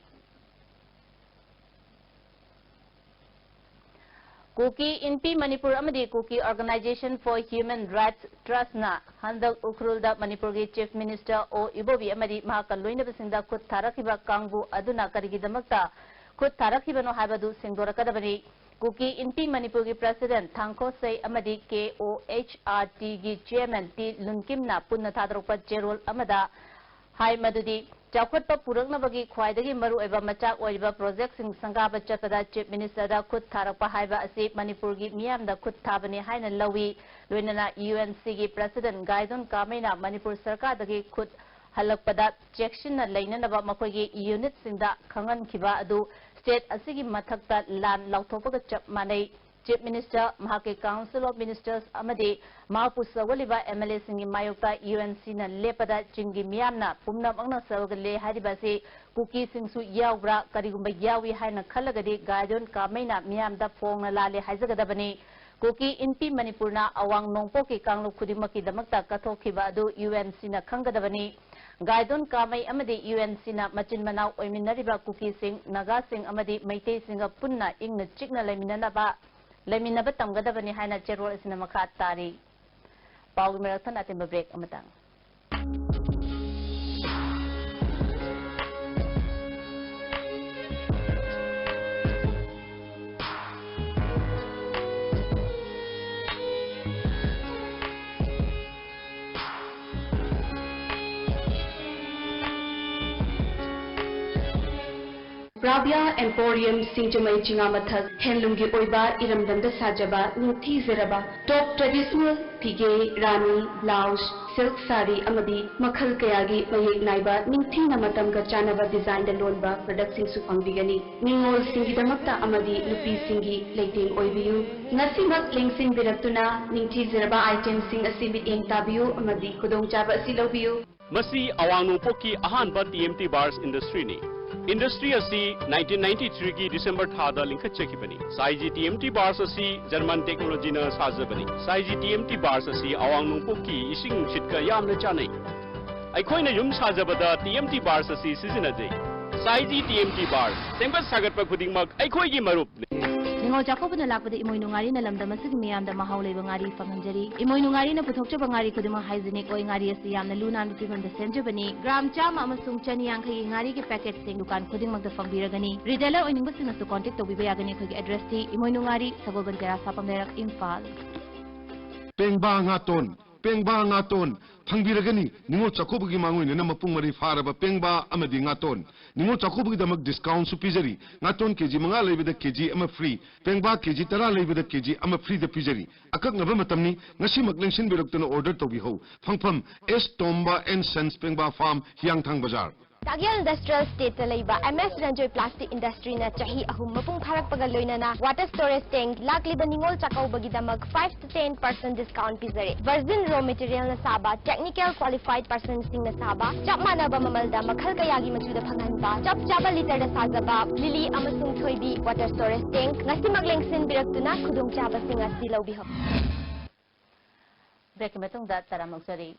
ꯀꯨꯀꯤ ꯏꯟꯄꯤ ꯃꯅꯤꯄꯨꯔ ꯑꯃꯗꯤ Kuki Organisation for Human Rights Trust ꯅ ꯍꯟꯗꯛ ꯎꯈ꯭ꯔꯨꯜꯗ ꯃꯅꯤꯄꯨꯔꯒꯤ Chief Minister ꯑꯣ ꯏꯕꯣꯕꯤ ꯑꯃꯗꯤ ꯃꯍꯥꯛꯀ ꯂꯣꯏꯅꯕꯁꯤꯡꯗ ꯈꯨꯠ ꯊꯥꯔꯛꯈꯤꯕ ꯀꯥꯡꯕꯨ ꯑꯗꯨꯅ ꯀꯔꯤꯒꯤꯗꯃꯛꯇ ꯈꯨꯠ ꯊꯥꯔꯛꯈꯤꯕꯅꯣ ꯍꯥꯏꯕꯗꯨ ꯁꯦꯡꯗꯣꯔꯛꯀꯗꯕꯅꯤ꯫ ꯀꯨꯀꯤ ꯏꯟꯄꯤ ꯃꯅꯤꯄꯨꯔꯒꯤ President ꯊꯥꯡꯈꯣ ꯁꯩ ꯑꯃꯗꯤ K O H R T ꯒꯤ Chairman ꯇꯤ ꯂꯨꯟꯀꯤꯝꯅ ꯄꯨꯟꯅ ꯊꯥꯗꯣꯔꯛꯄ ꯆꯦꯔꯣꯜ ꯑꯃꯗ ꯍꯥꯏ ꯃꯗꯨꯗꯤ ꯆꯥꯎꯈꯠꯄ ꯄꯨꯔꯛꯅꯕꯒꯤ ꯈ꯭ꯋꯥꯏꯗꯒꯤ ꯃꯔꯨꯑꯣꯏꯕ ꯃꯆꯥꯛ ꯑꯣꯏꯔꯤꯕ project ꯁꯤꯡ ꯁꯪꯒꯥꯕ ꯆꯠꯄꯗ Chief Minister ꯗ ꯈꯨꯠ ꯊꯥꯔꯛꯄ ꯍꯥꯏꯕ ꯑꯁꯤ ꯃꯅꯤꯄꯨꯔꯒꯤ ꯃꯤꯌꯥꯝꯗ ꯈꯨꯠ ꯊꯥꯕꯅꯤ ꯍꯥꯏꯅ ꯂꯧꯏ꯫ ꯂꯣꯏꯅꯅ U N C ꯒꯤ President ꯒꯥꯏꯗꯣꯟ ꯀꯥꯃꯩꯅ ꯃꯅꯤꯄꯨꯔ ꯁꯔꯀꯥꯔꯗꯒꯤ ꯈꯨꯠ ꯍꯜꯂꯛꯄꯗ ꯆꯦꯛꯁꯤꯟꯅ ꯂꯩꯅꯅꯕ ꯃꯈꯣꯏꯒꯤ unit ꯁꯤꯡꯗ ꯈꯪꯍꯟꯈꯤꯕ ꯑꯗꯨ state ꯑꯁꯤꯒꯤ ꯃꯊꯛꯇ ꯂꯥꯟ ꯂꯥꯎꯊꯣꯛꯄꯒ ꯆꯞ ꯃꯥꯟꯅꯩ꯫ Chief Minister, ꯃꯍꯥꯛꯀꯤ Council of Ministers ꯑꯃꯗꯤ ꯃꯍꯥꯛꯄꯨ ꯁꯧꯒꯠꯂꯤꯕ M L A ꯁꯤꯡꯒꯤ ꯃꯥꯌꯣꯛꯇ U N C ꯅ ꯂꯦꯞꯄꯗ ꯆꯤꯡꯒꯤ ꯃꯤꯌꯥꯝꯅ ꯄꯨꯝꯅꯃꯛꯅ ꯁꯧꯒꯠꯂꯦ ꯍꯥꯏꯔꯤꯕ ꯑꯁꯤ ꯀꯨꯀꯤꯁꯤꯡꯁꯨ ꯌꯥꯎꯕ꯭ꯔꯥ? ꯀꯔꯤꯒꯨꯝꯕ ꯌꯥꯎꯏ ꯍꯥꯏꯅ ꯈꯜꯂꯒꯗꯤ ꯒꯥꯏꯗꯣꯟ ꯀꯥꯃꯩꯅ ꯃꯤꯌꯥꯝꯗ ꯐꯣꯡꯅ ꯂꯥꯜꯂꯦ ꯍꯥꯏꯖꯒꯗꯕꯅꯤ꯫ ꯀꯨꯀꯤ ꯏꯟꯄꯤ ꯃꯅꯤꯄꯨꯔꯅ ꯑꯋꯥꯡ ꯅꯣꯡꯄꯣꯛꯀꯤ ꯀꯥꯡꯂꯨꯞ ꯈꯨꯗꯤꯡꯃꯛꯀꯤꯗꯃꯛꯇ ꯀꯠꯊꯣꯛꯈꯤꯕ ꯑꯗꯨ U N C ꯅ ꯈꯪꯒꯗꯕꯅꯤ꯫ ꯒꯥꯏꯗꯣꯟ ꯀꯥꯃꯩ ꯑꯃꯗꯤ U N C ꯅ ꯃꯆꯤꯟ ꯃꯅꯥꯎ ꯑꯣꯏꯃꯤꯟꯅꯔꯤꯕ ꯀꯨꯀꯤꯁꯤꯡ, ꯅꯥꯒꯥꯁꯤꯡ ꯑꯃꯗꯤ ꯃꯩꯇꯩꯁꯤꯡꯒ ꯄꯨꯟꯅ ꯏꯪꯅ ꯆꯤꯛꯅ ꯂꯩꯃꯤꯟꯅꯅꯕ, ꯂꯩꯃꯤꯟꯅꯕ ꯇꯝꯒꯗꯕꯅꯤ ꯍꯥꯏꯅ ꯆꯦꯔꯣꯜ ꯑꯁꯤꯅ ꯃꯈꯥ ꯇꯥꯔꯤ꯫ ꯄꯥꯎꯒꯤ ꯃꯔꯛ ꯊꯠꯅ ꯑꯇꯦꯟꯕ break ꯑꯃꯇꯪ꯫ ꯄ꯭ꯔꯥꯕ꯭ꯌꯥ ꯑꯦꯝꯄꯣꯔꯤꯌꯝ ꯁꯤꯡꯖꯃꯩ ꯆꯤꯉꯥꯃꯊꯛ ꯍꯦꯟꯂꯨꯝꯒꯤ ꯑꯣꯏꯕ ꯏꯔꯝꯗꯝꯗ ꯁꯥꯖꯕ ꯅꯤꯡꯊꯤꯖꯔꯕ ꯇꯣꯞ ꯇ꯭ꯔꯦꯗꯤꯁꯅꯦꯜ ꯐꯤꯒꯦ, ꯔꯥꯅꯤ, ꯕ꯭ꯂꯥꯎꯁ, ꯁꯤꯜꯛ ꯁꯥꯔꯤ ꯑꯃꯗꯤ ꯃꯈꯜ ꯀꯌꯥꯒꯤ ꯃꯌꯦꯛ ꯅꯥꯏꯕ ꯅꯤꯡꯊꯤꯅ ꯃꯇꯝꯒ ꯆꯥꯟꯅꯕ ꯗꯤꯖꯥꯏꯟꯗ ꯂꯣꯟꯕ ꯄ꯭ꯔꯗꯛꯁꯤꯡꯁꯨ ꯐꯪꯕꯤꯒꯅꯤ꯫ ꯅꯤꯉꯣꯜꯁꯤꯡꯒꯤꯗꯃꯛꯇ ꯑꯃꯗꯤ ꯅꯨꯄꯤꯁꯤꯡꯒꯤ ꯂꯩꯇꯦꯡ ꯑꯣꯏꯕꯤꯌꯨ꯫ ꯉꯁꯤꯃꯛ ꯂꯦꯡꯁꯤꯟꯕꯤꯔꯛꯇꯨꯅ ꯅꯤꯡꯊꯤꯖꯔꯕ ꯑꯥꯏꯇꯦꯝꯁꯤꯡ ꯑꯁꯤ ꯃꯤꯠꯌꯦꯡ ꯇꯥꯕꯤꯌꯨ ꯑꯃꯗꯤ ꯈꯨꯗꯣꯡꯆꯥꯕ ꯑꯁꯤ ꯂꯧꯕꯤꯌꯨ꯫ ꯃꯁꯤ ꯑꯋꯥꯡ ꯅꯣꯡꯄꯣꯛꯀꯤ ꯑꯍꯥꯟꯕ T M T Bars Industryꯅꯤ꯫ Industry ꯑꯁꯤ nineteen ninety-threeꯒꯤ December ꯊꯥꯗ ꯂꯤꯡꯈꯠꯆꯈꯤꯕꯅꯤ꯫ ꯁꯥꯏꯖꯤ T M T Bars ꯑꯁꯤ German technologyꯅ ꯁꯥꯖꯕꯅꯤ꯫ ꯁꯥꯏꯖꯤ T M T Bars ꯑꯁꯤ ꯑꯋꯥꯡ ꯅꯣꯡꯄꯣꯛꯀꯤ ꯏꯁꯤꯡ ꯅꯨꯡꯁꯤꯠꯀ ꯌꯥꯝꯅ ꯆꯥꯅꯩ꯫ ꯑꯩꯈꯣꯏꯅ ꯌꯨꯝ ꯁꯥꯖꯕꯗ T M T Bars ꯑꯁꯤ ꯁꯤꯖꯤꯟꯅꯖꯩ꯫ ꯁꯥꯏꯖꯤ T M T Bars, ꯁꯦꯝꯒꯠ ꯁꯥꯒꯠꯄ ꯈꯨꯗꯤꯡꯃꯛ ꯑꯩꯈꯣꯏꯒꯤ ꯃꯔꯨꯞꯅꯤ꯫ ꯅꯤꯉꯣꯜ ꯆꯥꯛꯀꯧꯕꯅ ꯂꯥꯛꯄꯗ ꯏꯃꯣꯏꯅꯨ ꯉꯥꯔꯤꯅ ꯂꯝꯗꯝ ꯑꯁꯤꯒꯤ ꯃꯤꯌꯥꯝꯗ ꯃꯍꯥꯎ ꯂꯩꯕ ꯉꯥꯔꯤ ꯐꯪꯍꯟꯖꯔꯤ꯫ ꯏꯃꯣꯏꯅꯨ ꯉꯥꯔꯤꯅ ꯄꯨꯊꯣꯛꯆꯕ ꯉꯥꯔꯤ ꯈꯨꯗꯤꯡꯃꯛ hygienic ꯑꯣꯏ꯫ ꯉꯥꯔꯤ ꯑꯁꯤ ꯌꯥꯝꯅ ꯂꯨ ꯅꯥꯟꯕ ꯐꯤꯕꯝꯗ ꯁꯦꯝꯖꯕꯅꯤ꯫ ꯒ꯭ꯔꯥꯝ ꯆꯥꯝꯃ ꯑꯃꯁꯨꯡ ꯆꯅꯤ ꯌꯥꯡꯈꯩꯒꯤ ꯉꯥꯔꯤꯒꯤ packetꯁꯤꯡ ꯗꯨꯀꯥꯟ ꯈꯨꯗꯤꯡꯃꯛꯇ ꯐꯪꯕꯤꯔꯒꯅꯤ꯫ Retailer ꯑꯣꯏꯅꯤꯡꯕꯁꯤꯡꯅꯁꯨ contact ꯇꯧꯕꯤꯕ ꯌꯥꯒꯅꯤ꯫ ꯑꯩꯈꯣꯏꯒꯤ addressꯇꯤ ꯏꯃꯣꯏꯅꯨ ꯉꯥꯔꯤ, ꯁꯒꯣꯜꯕꯟ ꯇꯦꯔꯥ ꯁꯥꯐꯝ ꯂꯩꯔꯛ, ꯏꯝꯐꯥꯜ꯫ ꯄꯦꯡꯕꯥ ꯉꯥꯇꯣꯟ, ꯄꯦꯡꯕꯥ ꯉꯥꯇꯣꯟ ꯐꯪꯕꯤꯔꯒꯅꯤ꯫ ꯅꯤꯉꯣꯜ ꯆꯥꯛꯀꯧꯕꯒꯤ ꯃꯥꯡꯑꯣꯏꯅꯅ ꯃꯄꯨꯡ ꯃꯔꯩ ꯐꯥꯔꯕ ꯄꯦꯡꯕꯥ ꯑꯃꯗꯤ ꯉꯥꯇꯣꯟ꯫ ꯅꯤꯉꯣꯜ ꯆꯥꯛꯀꯧꯕꯒꯤꯗꯃꯛ discountꯁꯨ ꯄꯤꯖꯔꯤ꯫ ꯉꯥꯇꯣꯟ K G ꯃꯉꯥ ꯂꯩꯕꯗ K G ꯑꯃ free, ꯄꯦꯡꯕꯥ K G ꯇꯔꯥ ꯂꯩꯕꯗ K G ꯑꯃ freeꯗ ꯄꯤꯖꯔꯤ꯫ ꯑꯀꯛꯅꯕ ꯃꯇꯝꯅꯤ, ꯉꯁꯤꯃꯛ ꯂꯦꯡꯁꯤꯟꯕꯤꯔꯛꯇꯨꯅ order ꯇꯧꯕꯤꯍꯧ꯫ ꯐꯪꯐꯝ, S Tomba and Sons ꯄꯦꯡꯕꯥ Farm, ꯍꯤꯌꯥꯡꯊꯥꯡ ꯕꯖꯥꯔ꯫ ꯇꯥꯛꯌꯦꯜ ꯏꯟꯗꯁꯇ꯭ꯔꯤꯌꯦꯜ ꯏꯁꯇꯦꯠꯇ ꯂꯩꯕ ꯑꯦꯝ ꯑꯦꯁ ꯔꯟꯖꯣꯏ ꯄ꯭ꯂꯥꯁꯇꯤꯛ ꯏꯟꯗꯁꯇ꯭ꯔꯤꯅ ꯆꯍꯤ ꯑꯍꯨꯝ ꯃꯄꯨꯡ ꯐꯥꯔꯛꯄꯒ ꯂꯣꯏꯅꯅ ꯋꯥꯇꯔ ꯁ꯭ꯇꯣꯔꯦꯖ ꯇꯦꯡꯛ ꯂꯥꯛꯂꯤꯕ ꯅꯤꯉꯣꯜ ꯆꯥꯛꯀꯧꯕꯒꯤꯗꯃꯛ five to ten percent discount ꯄꯤꯖꯔꯦ꯫ Virgin raw materialꯅ ꯁꯥꯕ, technical qualified personꯁꯤꯡꯅ ꯁꯥꯕ, ꯆꯞ ꯃꯥꯟꯅꯕ ꯃꯃꯜꯗ ꯃꯈꯜ ꯀꯌꯥꯒꯤ ꯃꯆꯨꯗ ꯐꯪꯍꯟꯕ, ꯆꯞ ꯆꯥꯕ ꯂꯤꯇꯔꯗ ꯁꯥꯖꯕ ꯂꯤꯂꯤ ꯑꯃꯁꯨꯡ ꯊꯣꯏꯕꯤ ꯋꯥꯇꯔ ꯁ꯭ꯇꯣꯔꯦꯖ ꯇꯦꯡꯛ ꯉꯁꯤꯃꯛ ꯂꯦꯡꯁꯤꯟꯕꯤꯔꯛꯇꯨꯅ ꯈꯨꯗꯣꯡꯆꯥꯕꯁꯤꯡ ꯑꯁꯤ ꯂꯧꯕꯤꯍꯧ꯫ ꯕ꯭ꯔꯦꯛꯀꯤ ꯃꯇꯨꯡꯗ ꯇꯔꯥꯝꯅ ꯑꯣꯛꯆꯔꯤ꯫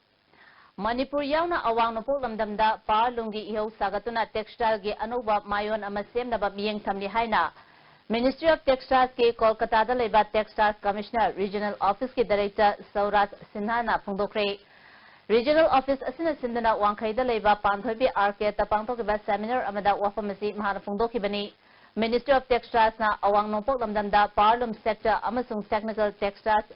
ꯃꯅꯤꯄꯨꯔ ꯌꯥꯎꯅ ꯑꯋꯥꯡ ꯅꯣꯡꯄꯣꯛ ꯂꯝꯗꯝꯗ ꯄꯥꯋꯔꯂꯨꯝꯒꯤ ꯏꯍꯧ ꯁꯥꯒꯠꯇꯨꯅ ꯇꯦꯛꯁꯇꯥꯏꯜꯒꯤ ꯑꯅꯧꯕ ꯃꯥꯌꯣꯟ ꯑꯃ ꯁꯦꯝꯅꯕ ꯃꯤꯠꯌꯦꯡ ꯊꯝꯂꯤ ꯍꯥꯏꯅ Ministry of Textilesꯀꯤ ꯀꯣꯜꯀꯇꯥꯗ ꯂꯩꯕ Textiles Commissioner Regional Officeꯀꯤ Director ꯁꯧꯔꯥꯖ ꯁꯤꯟꯍꯥꯅ ꯐꯣꯡꯗꯣꯛꯈ꯭ꯔꯦ꯫ Regional Office ꯑꯁꯤꯅ ꯁꯤꯟꯗꯨꯅ ꯋꯥꯡꯈꯩꯗ ꯂꯩꯕ ꯄꯥꯟꯊꯣꯏꯕꯤ ꯑꯥꯔꯀꯦꯗꯇ ꯄꯥꯡꯊꯣꯛꯈꯤꯕ seminar ꯑꯃꯗ ꯋꯥꯐꯝ ꯑꯁꯤ ꯃꯍꯥꯛꯅ ꯐꯣꯡꯗꯣꯛꯈꯤꯕꯅꯤ꯫ Ministry of Textilesꯅ ꯑꯋꯥꯡ ꯅꯣꯡꯄꯣꯛ ꯂꯝꯗꯝꯗ powerloom sector ꯑꯃꯁꯨꯡ technical textiles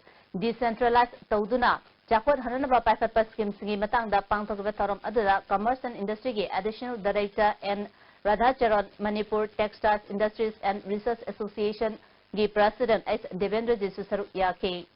decentralize ꯇꯧꯗꯨꯅ ꯆꯥꯎꯈꯠꯍꯟꯅꯅꯕ ꯄꯥꯏꯈꯠꯄ schemeꯁꯤꯡꯒꯤ ꯃꯇꯥꯡꯗ ꯄꯥꯡꯊꯣꯛꯈꯤꯕ ꯊꯧꯔꯝ ꯑꯗꯨꯗ Commerce and Industryꯒꯤ Additional Director N ꯔꯥꯙꯥꯆꯔꯟ, Manipur Textiles Industries and Research Associationꯒꯤ President S ꯗꯦꯕꯦꯟꯗ꯭ꯔꯖꯤꯠꯁꯨ ꯁꯔꯨꯛ ꯌꯥꯈꯤ꯫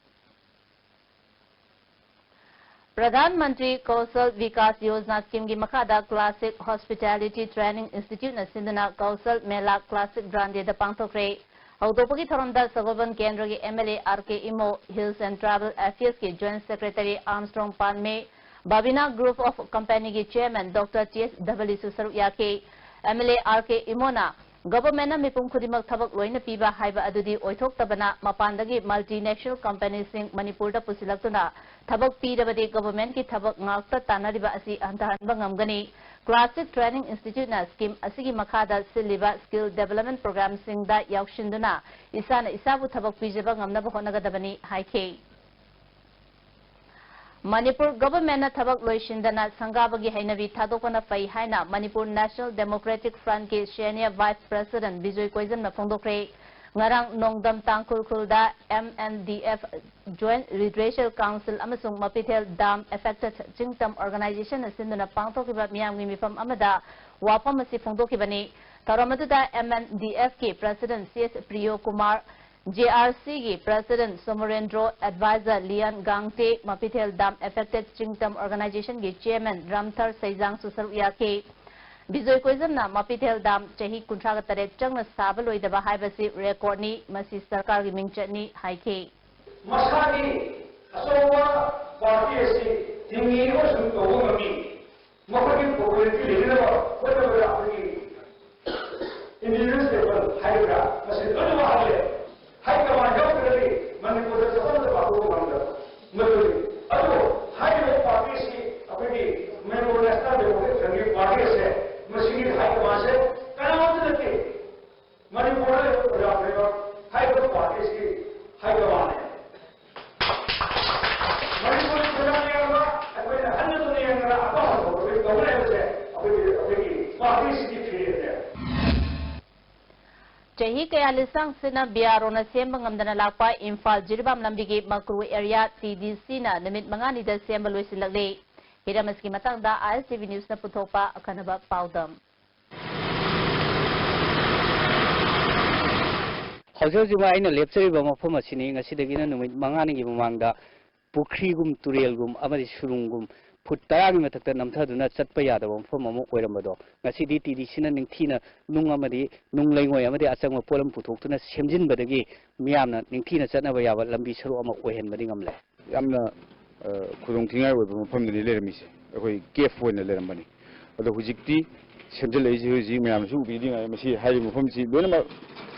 ꯄ꯭ꯔꯙꯥꯟ ꯃꯟꯇ꯭ꯔꯤ ꯀꯧꯁꯜ ꯕꯤꯀꯥꯁ ꯌꯣꯖꯅꯥ schemeꯒꯤ ꯃꯈꯥꯗ Classic Hospitality Training Instituteꯅ ꯁꯤꯟꯗꯨꯅ ꯀꯧꯁꯜ ꯃꯦꯂꯥ Classic Grandeda ꯄꯥꯡꯊꯣꯛꯈ꯭ꯔꯦ꯫ ꯍꯧꯗꯣꯛꯄꯒꯤ ꯊꯧꯔꯝꯗ ꯁꯒꯣꯜꯕꯟ ꯀꯦꯟꯗ꯭ꯔꯒꯤ M L A R K Imo, Hills and Tribal Affairsꯀꯤ Joint Secretary Armstrong ꯄꯥꯟꯃꯦ, Babina Group of Companyꯒꯤ Chairman Doctor T S ꯙꯕꯂꯤꯁꯨ ꯁꯔꯨꯛ ꯌꯥꯈꯤ꯫ M L A R K ꯏꯃꯣꯅ Governmentꯅ ꯃꯤꯄꯨꯝ ꯈꯨꯗꯤꯡꯃꯛ ꯊꯕꯛ ꯂꯣꯏꯅ ꯄꯤꯕ ꯍꯥꯏꯕ ꯑꯗꯨꯗꯤ ꯑꯣꯏꯊꯣꯛꯇꯕꯅ ꯃꯄꯥꯟꯗꯒꯤ multinational companyꯁꯤꯡ ꯃꯅꯤꯄꯨꯔꯗ ꯄꯨꯁꯤꯜꯂꯛꯇꯨꯅ ꯊꯕꯛ ꯄꯤꯔꯕꯗꯤ governmentꯀꯤ ꯊꯕꯛ ꯉꯥꯛꯇ ꯇꯥꯟꯅꯔꯤꯕ ꯑꯁꯤ ꯍꯟꯊꯍꯟꯕ ꯉꯝꯒꯅꯤ꯫ Classic Training Instituteꯅ scheme ꯑꯁꯤꯒꯤ ꯃꯈꯥꯗ ꯁꯤꯜꯂꯤꯕ skill development programꯁꯤꯡꯗ ꯌꯥꯎꯁꯤꯟꯗꯨꯅ ꯏꯁꯥꯅ ꯏꯁꯥꯕꯨ ꯊꯕꯛ ꯄꯤꯖꯕ ꯉꯝꯅꯕ ꯍꯣꯠꯅꯒꯗꯕꯅꯤ ꯍꯥꯏꯈꯤ꯫ ꯃꯅꯤꯄꯨꯔ Governmentꯅ ꯊꯕꯛ ꯂꯣꯏꯁꯤꯟꯗꯅ ꯁꯪꯒꯥꯕꯒꯤ ꯍꯩꯅꯕꯤ ꯊꯥꯗꯣꯛꯄꯅ ꯐꯩ ꯍꯥꯏꯅ Manipur National Democratic Frontꯀꯤ Senior Vice President Bijoy ꯀꯣꯏꯖꯝꯅ ꯐꯣꯡꯗꯣꯛꯈ꯭ꯔꯦ꯫ ꯉꯔꯥꯡ ꯅꯣꯡꯗꯝ ꯇꯥꯡꯈꯨꯜ ꯈꯨꯜꯗ M N D F Joint Redressal Council ꯑꯃꯁꯨꯡ ꯃꯄꯤꯊꯦꯜ Dam Affected ꯆꯤꯡꯇꯝ Organizationꯅ ꯁꯤꯟꯗꯨꯅ ꯄꯥꯡꯊꯣꯛꯈꯤꯕ ꯃꯤꯌꯥꯝꯒꯤ ꯃꯤꯐꯝ ꯑꯃꯗ ꯋꯥꯐꯝ ꯑꯁꯤ ꯐꯣꯡꯗꯣꯛꯈꯤꯕꯅꯤ꯫ ꯊꯧꯔꯝ ꯑꯗꯨꯗ M N D Fꯀꯤ President C S ꯄ꯭ꯔꯤꯌꯣ Kumar, J R Cꯒꯤ President Somorendro, Advisor ꯂꯤꯌꯟ ꯒꯥꯡꯇꯦ, ꯃꯄꯤꯊꯦꯜ Dam Affected ꯆꯤꯡꯇꯝ Organizationꯒꯤ Chairman ꯔꯥꯝꯊꯔ ꯁꯩꯖꯥꯡꯁꯨ ꯁꯔꯨꯛ ꯌꯥꯈꯤ꯫ ꯕꯤꯖꯣꯏ ꯀꯣꯏꯖꯝꯅ ꯃꯄꯤꯊꯦꯜ ꯗꯥꯝ ꯆꯍꯤ ꯀꯨꯟꯊ꯭ꯔꯥꯒ ꯇꯔꯦꯠ ꯆꯪꯅ ꯁꯥꯕ ꯂꯣꯏꯗꯕ ꯍꯥꯏꯕꯁꯤ ꯔꯦꯀꯣꯔꯗꯅꯤ, ꯃꯁꯤ ꯁꯔꯀꯥꯔꯒꯤ ꯃꯤꯡꯆꯠꯅꯤ ꯍꯥꯏꯈꯤ꯫ ꯃꯁꯥꯒꯤ ꯑꯆꯧꯕ ꯄꯥꯔꯇꯤ ꯑꯁꯤ ꯍꯤꯡꯉꯤ ꯑꯃꯁꯨꯡ ꯇꯧꯕ ꯉꯝꯃꯤ꯫ ꯃꯈꯣꯏꯒꯤ ꯄꯣꯄꯨꯂꯦꯔꯤꯇꯤ ꯂꯩꯅꯅꯕ ꯍꯣꯠꯅꯕꯗ ꯑꯩꯈꯣꯏꯒꯤ ꯏꯟꯗꯤꯖꯤꯅꯁ ꯄꯤꯄꯜ ꯍꯥꯏꯒꯗ꯭ꯔꯥ, ꯃꯁꯤ ꯂꯣꯏꯅꯃꯛ ꯍꯜꯂꯦ꯫ ꯍꯥꯏ ꯀꯃꯥꯟ ꯌꯥꯎꯗ꯭ꯔꯒꯗꯤ ꯃꯅꯤꯄꯨꯔꯗ ꯆꯥꯎꯈꯠꯅꯕ ꯄꯥꯡꯊꯣꯛꯄ ꯉꯝꯗꯕ ꯃꯗꯨꯅꯤ꯫ ꯑꯗꯨꯕꯨ ꯍꯥꯏꯔꯤꯕ ꯄꯥꯔꯇꯤ ꯑꯁꯤ ꯑꯩꯈꯣꯏꯒꯤ ꯃꯅꯤꯄꯨꯔ ꯅꯦꯁꯅꯦꯜ ꯗꯦꯃꯣꯀ꯭ꯔꯦꯇꯤꯛ ꯐ꯭ꯔꯟꯒꯤ ꯄꯥꯔꯇꯤ ꯑꯁꯦ ꯃꯁꯤꯒꯤ ꯍꯥꯏ ꯀꯃꯥꯟꯁꯦ ꯀꯅꯥꯃꯠꯇ ꯅꯠꯇꯦ꯫ ꯃꯅꯤꯄꯨꯔꯗ ꯂꯩꯕ ꯄ꯭ꯔꯖꯥ ꯈꯨꯗꯤꯡꯃꯛ ꯍꯥꯏꯔꯤꯕ ꯄꯥꯔꯇꯤ ꯑꯁꯤꯒꯤ ꯍꯥꯏ ꯀꯃꯥꯟꯅꯦ꯫ ꯃꯅꯤꯄꯨꯔꯒꯤ ꯄ꯭ꯔꯖꯥ ꯃꯌꯥꯝꯅ ꯑꯩꯈꯣꯏꯅ ꯍꯟꯅ ꯇꯨꯅ ꯌꯦꯡꯗꯅ ꯑꯄꯥꯝꯕ ꯊꯕꯛ ꯑꯩꯈꯣꯏ ꯇꯧꯒꯅꯤ ꯍꯥꯏꯕꯁꯦ ꯑꯩꯈꯣꯏꯒꯤ, ꯑꯩꯈꯣꯏꯒꯤ ꯄꯥꯔꯇꯤ ꯑꯁꯤꯒꯤ ꯐꯤꯔꯦꯞꯅꯦ꯫ ꯆꯍꯤ ꯀꯌꯥ ꯂꯤꯁꯥꯡꯁꯤꯟꯅ ꯕꯤ ꯑꯥꯔ ꯑꯣꯅ ꯁꯦꯝꯕ ꯉꯝꯗꯅ ꯂꯥꯛꯄ ꯏꯝꯐꯥꯜ ꯖꯤꯔꯤꯕꯥꯝ ꯂꯝꯕꯤꯒꯤ ꯃꯀ꯭ꯔꯨ ꯑꯦꯔꯤꯌꯥ ꯇꯤ ꯗꯤ ꯁꯤꯅ ꯅꯨꯃꯤꯠ ꯃꯉꯥꯅꯤꯗ ꯁꯦꯝꯕ ꯂꯣꯏꯁꯤꯜꯂꯛꯂꯦ꯫ ꯍꯤꯔꯝ ꯑꯁꯤꯒꯤ ꯃꯇꯥꯡꯗ ꯑꯥꯏ ꯑꯦꯁ ꯇꯤ ꯚꯤ ꯅ꯭ꯌꯨꯁꯅ ꯄꯨꯊꯣꯛꯄ ꯑꯈꯟꯅꯕ ꯄꯥꯎꯗꯝ꯫ ꯍꯧꯖꯤꯛ ꯍꯧꯖꯤꯛꯃꯛ ꯑꯩꯅ ꯂꯦꯞꯆꯔꯤꯕ ꯃꯐꯝ ꯑꯁꯤꯅꯤ꯫ ꯉꯁꯤꯗꯒꯤꯅ ꯅꯨꯃꯤꯠ ꯃꯉꯥꯅꯤꯒꯤ ꯃꯃꯥꯡꯗ ꯄꯨꯈ꯭ꯔꯤꯒꯨꯝ, ꯇꯨꯔꯦꯜꯒꯨꯝ ꯑꯃꯗꯤ ꯁꯨꯔꯨꯡꯒꯨꯝ ꯐꯨꯠ ꯇꯔꯥꯒꯤ ꯃꯊꯛꯇ ꯅꯝꯊꯗꯨꯅ ꯆꯠꯄ ꯌꯥꯗꯕ ꯃꯐꯝ ꯑꯃ ꯑꯣꯏꯔꯝꯕꯗꯣ, ꯉꯁꯤꯗꯤ ꯇꯤ ꯗꯤ ꯁꯤꯅ ꯅꯤꯡꯊꯤꯅ ꯅꯨꯡ ꯑꯃꯗꯤ ꯅꯨꯡ ꯂꯩꯉꯣꯏ ꯑꯃꯗꯤ ꯑꯆꯪꯕ ꯄꯣꯠꯂꯝ ꯄꯨꯊꯣꯛꯇꯨꯅ ꯁꯦꯝꯖꯤꯟꯕꯗꯒꯤ ꯃꯤꯌꯥꯝꯅ ꯅꯤꯡꯊꯤꯅ ꯆꯠꯅꯕ ꯌꯥꯕ ꯂꯝꯕꯤ ꯁꯔꯨꯛ ꯑꯃ ꯑꯣꯏꯍꯟꯕꯗꯤ ꯉꯝꯂꯦ꯫ ꯌꯥꯝꯅ ꯑ, ꯈꯨꯗꯣꯡ ꯊꯤꯅꯤꯡꯉꯥꯏ ꯑꯣꯏꯕ ꯃꯐꯝꯗꯅꯤ ꯂꯩꯔꯝꯃꯤꯁꯦ꯫ ꯑꯩꯈꯣꯏ ꯀꯦꯐ ꯑꯣꯏꯅ ꯂꯩꯔꯝꯕꯅꯤ꯫ ꯑꯗꯣ ꯍꯧꯖꯤꯛꯇꯤ ꯁꯦꯝꯖꯤꯜꯂꯛꯏꯁꯦ, ꯍꯧꯖꯤꯛ ꯃꯌꯥꯝꯅꯁꯨ ꯎꯕꯤꯔꯤꯉꯥꯏ, ꯃꯁꯤ ꯍꯥꯏꯔꯤꯕ ꯃꯐꯝꯁꯤ ꯂꯣꯏꯅꯃꯛ,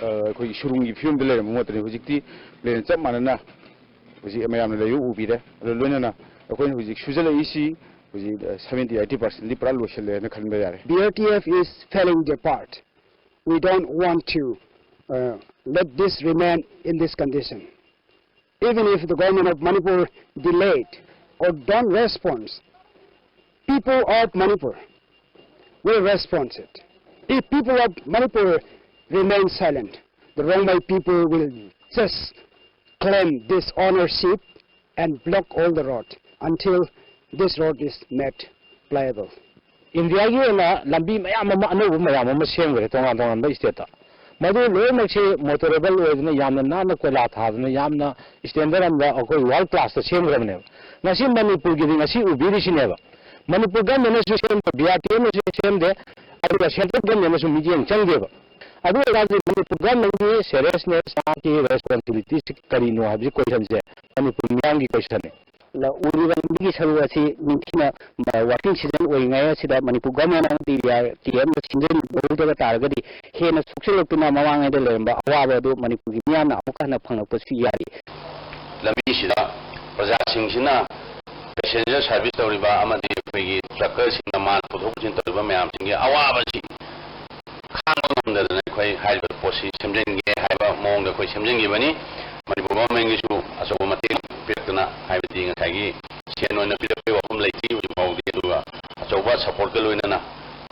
ꯑ, ꯑꯩꯈꯣꯏꯒꯤ ꯁꯨꯔꯨꯡꯒꯤ ꯐꯤꯕꯝꯗ ꯂꯩꯔꯝꯕ ꯉꯥꯛꯇꯅꯤ꯫ ꯍꯧꯖꯤꯛꯇꯤ ꯂꯩꯔ ꯆꯞ ꯃꯥꯟꯅꯅ ꯍꯧꯖꯤꯛ ꯃꯌꯥꯝꯅ ꯂꯩꯕ ꯎꯕꯤꯔꯦ꯫ ꯑꯗꯣ ꯂꯣꯏꯅꯅ ꯑꯩꯈꯣꯏꯅ ꯍꯧꯖꯤꯛ ꯁꯨꯖꯜꯂꯛꯏꯁꯤ ꯍꯧꯖꯤꯛ, ꯑ, seventy eighty percent ꯗꯤ ꯄꯨꯔꯥ ꯂꯣꯏꯁꯤꯜꯂꯦꯅ ꯈꯟꯕ ꯌꯥꯔꯦ꯫ B R T F is failing their part. We don't want to, uh, let this remain in this condition. Even if the government of Manipur delayed or don't respond, people of Manipur will respond it. If people of Manipur remain silent, the Rongmei people will just claim this ownership and block all the road until this road is made pliable. ꯏꯟꯗꯤꯌꯥꯒꯤ ꯑꯣꯏꯅ ꯂꯝꯕꯤ ꯃꯌꯥꯝ ꯑꯃ, ꯑꯅꯧꯕ ꯃꯌꯥꯝ ꯑꯃ ꯁꯦꯝꯈ꯭ꯔꯦ ꯇꯣꯉꯥꯟ ꯇꯣꯉꯥꯟꯕ ꯁ꯭ꯇꯦꯠꯇ꯫ ꯃꯗꯨ ꯂꯣꯏꯅꯃꯛꯁꯦ ꯃꯣꯇꯣꯔꯦꯕꯜ ꯑꯣꯏꯗꯅ, ꯌꯥꯝꯅ ꯅꯥꯟꯅ ꯀꯣꯏꯂꯥ ꯊꯥꯗꯅ, ꯌꯥꯝꯅ ꯁ꯭ꯇꯦꯟꯗꯔ ꯑꯃꯗ ꯑꯩꯈꯣꯏ ꯋꯥꯔꯜ ꯀ꯭ꯂꯥꯁꯇ ꯁꯦꯝꯈ꯭ꯔꯕꯅꯦꯕ꯫ ꯉꯁꯤ ꯃꯅꯤꯄꯨꯔꯒꯤꯗꯤ ꯉꯁꯤ ꯎꯕꯤꯔꯤꯁꯤꯅꯦꯕ꯫ ꯃꯅꯤꯄꯨꯔ ꯒꯚꯔꯟꯃꯦꯟꯅꯁꯨ ꯁꯦꯝꯗꯦ, ꯕꯤ ꯑꯥꯔ ꯇꯤ ꯑꯦꯝꯅꯁꯨ ꯁꯦꯝꯗꯦ, ꯑꯗꯨꯒ ꯁꯦꯟꯇ꯭ꯔꯦꯜ ꯒꯚꯔꯟꯃꯦꯟꯅꯁꯨ ꯃꯤꯠꯌꯦꯡ ꯆꯪꯗꯦꯕ꯫ ꯑꯗꯨ ꯑꯣꯏꯇꯥꯔꯗꯤ ꯃꯅꯤꯄꯨꯔ ꯒꯚꯔꯟꯃꯦꯟꯒꯤ ꯁꯦꯔꯤꯌꯁꯅꯦꯁ, ꯃꯍꯥꯛꯀꯤ ꯔꯦꯁꯄꯣꯟꯁꯤꯕꯤꯂꯤꯇꯤꯁꯤ ꯀꯔꯤꯅꯣ ꯍꯥꯏꯕꯁꯤ ꯀꯣꯏꯁꯟꯁꯦ ꯃꯅꯤꯄꯨꯔ ꯃꯤꯌꯥꯝꯒꯤ ꯀꯣꯏꯁꯟꯅꯤ꯫ ꯎꯔꯤꯕ ꯂꯝꯕꯤꯒꯤ ꯁꯔꯨꯛ ꯑꯁꯤ ꯅꯤꯡꯊꯤꯅ, ꯋꯥꯔꯀꯤꯡ ꯁꯤꯖꯟ ꯑꯣꯏꯔꯤꯉꯩ ꯑꯁꯤꯗ ꯃꯅꯤꯄꯨꯔ ꯒꯚꯔꯟꯃꯦꯟ ꯑꯃꯗꯤ ꯕꯤ ꯑꯥꯔ ꯇꯤ ꯑꯦꯝꯗ ꯁꯤꯟꯖꯤꯟꯍꯧꯗꯕ ꯇꯥꯔꯒꯗꯤ ꯍꯦꯟꯅ ꯁꯣꯛꯆꯤꯜꯂꯛꯇꯨꯅ ꯃꯃꯥꯡꯉꯩꯗ ꯂꯩꯔꯝꯕ ꯑꯋꯥꯕ ꯑꯗꯨ ꯃꯅꯤꯄꯨꯔꯒꯤ ꯃꯤꯌꯥꯝꯅ ꯑꯃꯨꯛꯀ ꯍꯟꯅ ꯐꯪꯂꯛꯄꯁꯨ ꯌꯥꯔꯤ꯫ ꯂꯝꯕꯤꯁꯤꯗ ꯄ꯭ꯔꯖꯥꯁꯤꯡꯁꯤꯅ ꯄꯦꯁꯦꯟꯖꯔ ꯁꯥꯔꯚꯤꯁ ꯇꯧꯔꯤꯕ ꯑꯃꯗꯤ ꯑꯩꯈꯣꯏꯒꯤ ꯇ꯭ꯔꯛꯀꯔꯁꯤꯡꯅ ꯃꯥꯜ ꯄꯨꯊꯣꯛ ꯄꯨꯁꯤꯟ ꯇꯧꯔꯤꯕ ꯃꯌꯥꯝꯁꯤꯡꯒꯤ ꯑꯋꯥꯕꯁꯤ ꯈꯥꯡꯕ ꯉꯝꯗꯗꯅ ꯑꯩꯈꯣꯏ ꯍꯥꯏꯔꯤꯕ ꯄꯣꯠꯁꯤ ꯁꯦꯝꯖꯤꯟꯒꯦ ꯍꯥꯏꯕ ꯃꯑꯣꯡꯗ ꯑꯩꯈꯣꯏ ꯁꯦꯝꯖꯤꯟꯈꯤꯕꯅꯤ꯫ ꯃꯅꯤꯄꯨꯔ ꯒꯣꯚꯔꯟꯃꯦꯟꯒꯤꯁꯨ ꯑꯆꯧꯕ ꯃꯇꯦꯡ ꯄꯤꯔꯛꯇꯅ, ꯍꯥꯏꯕꯗꯤ ꯉꯁꯥꯏꯒꯤ ꯁꯦꯟ ꯑꯣꯏꯅ ꯄꯤꯔꯛꯄꯒꯤ ꯋꯥꯐꯝ ꯂꯩꯇ꯭ꯔꯤ ꯍꯧꯖꯤꯛ ꯐꯥꯎꯗꯤ, ꯑꯗꯨꯒ ꯑꯆꯧꯕ ꯁꯄꯣꯔꯠꯀ ꯂꯣꯏꯅꯅ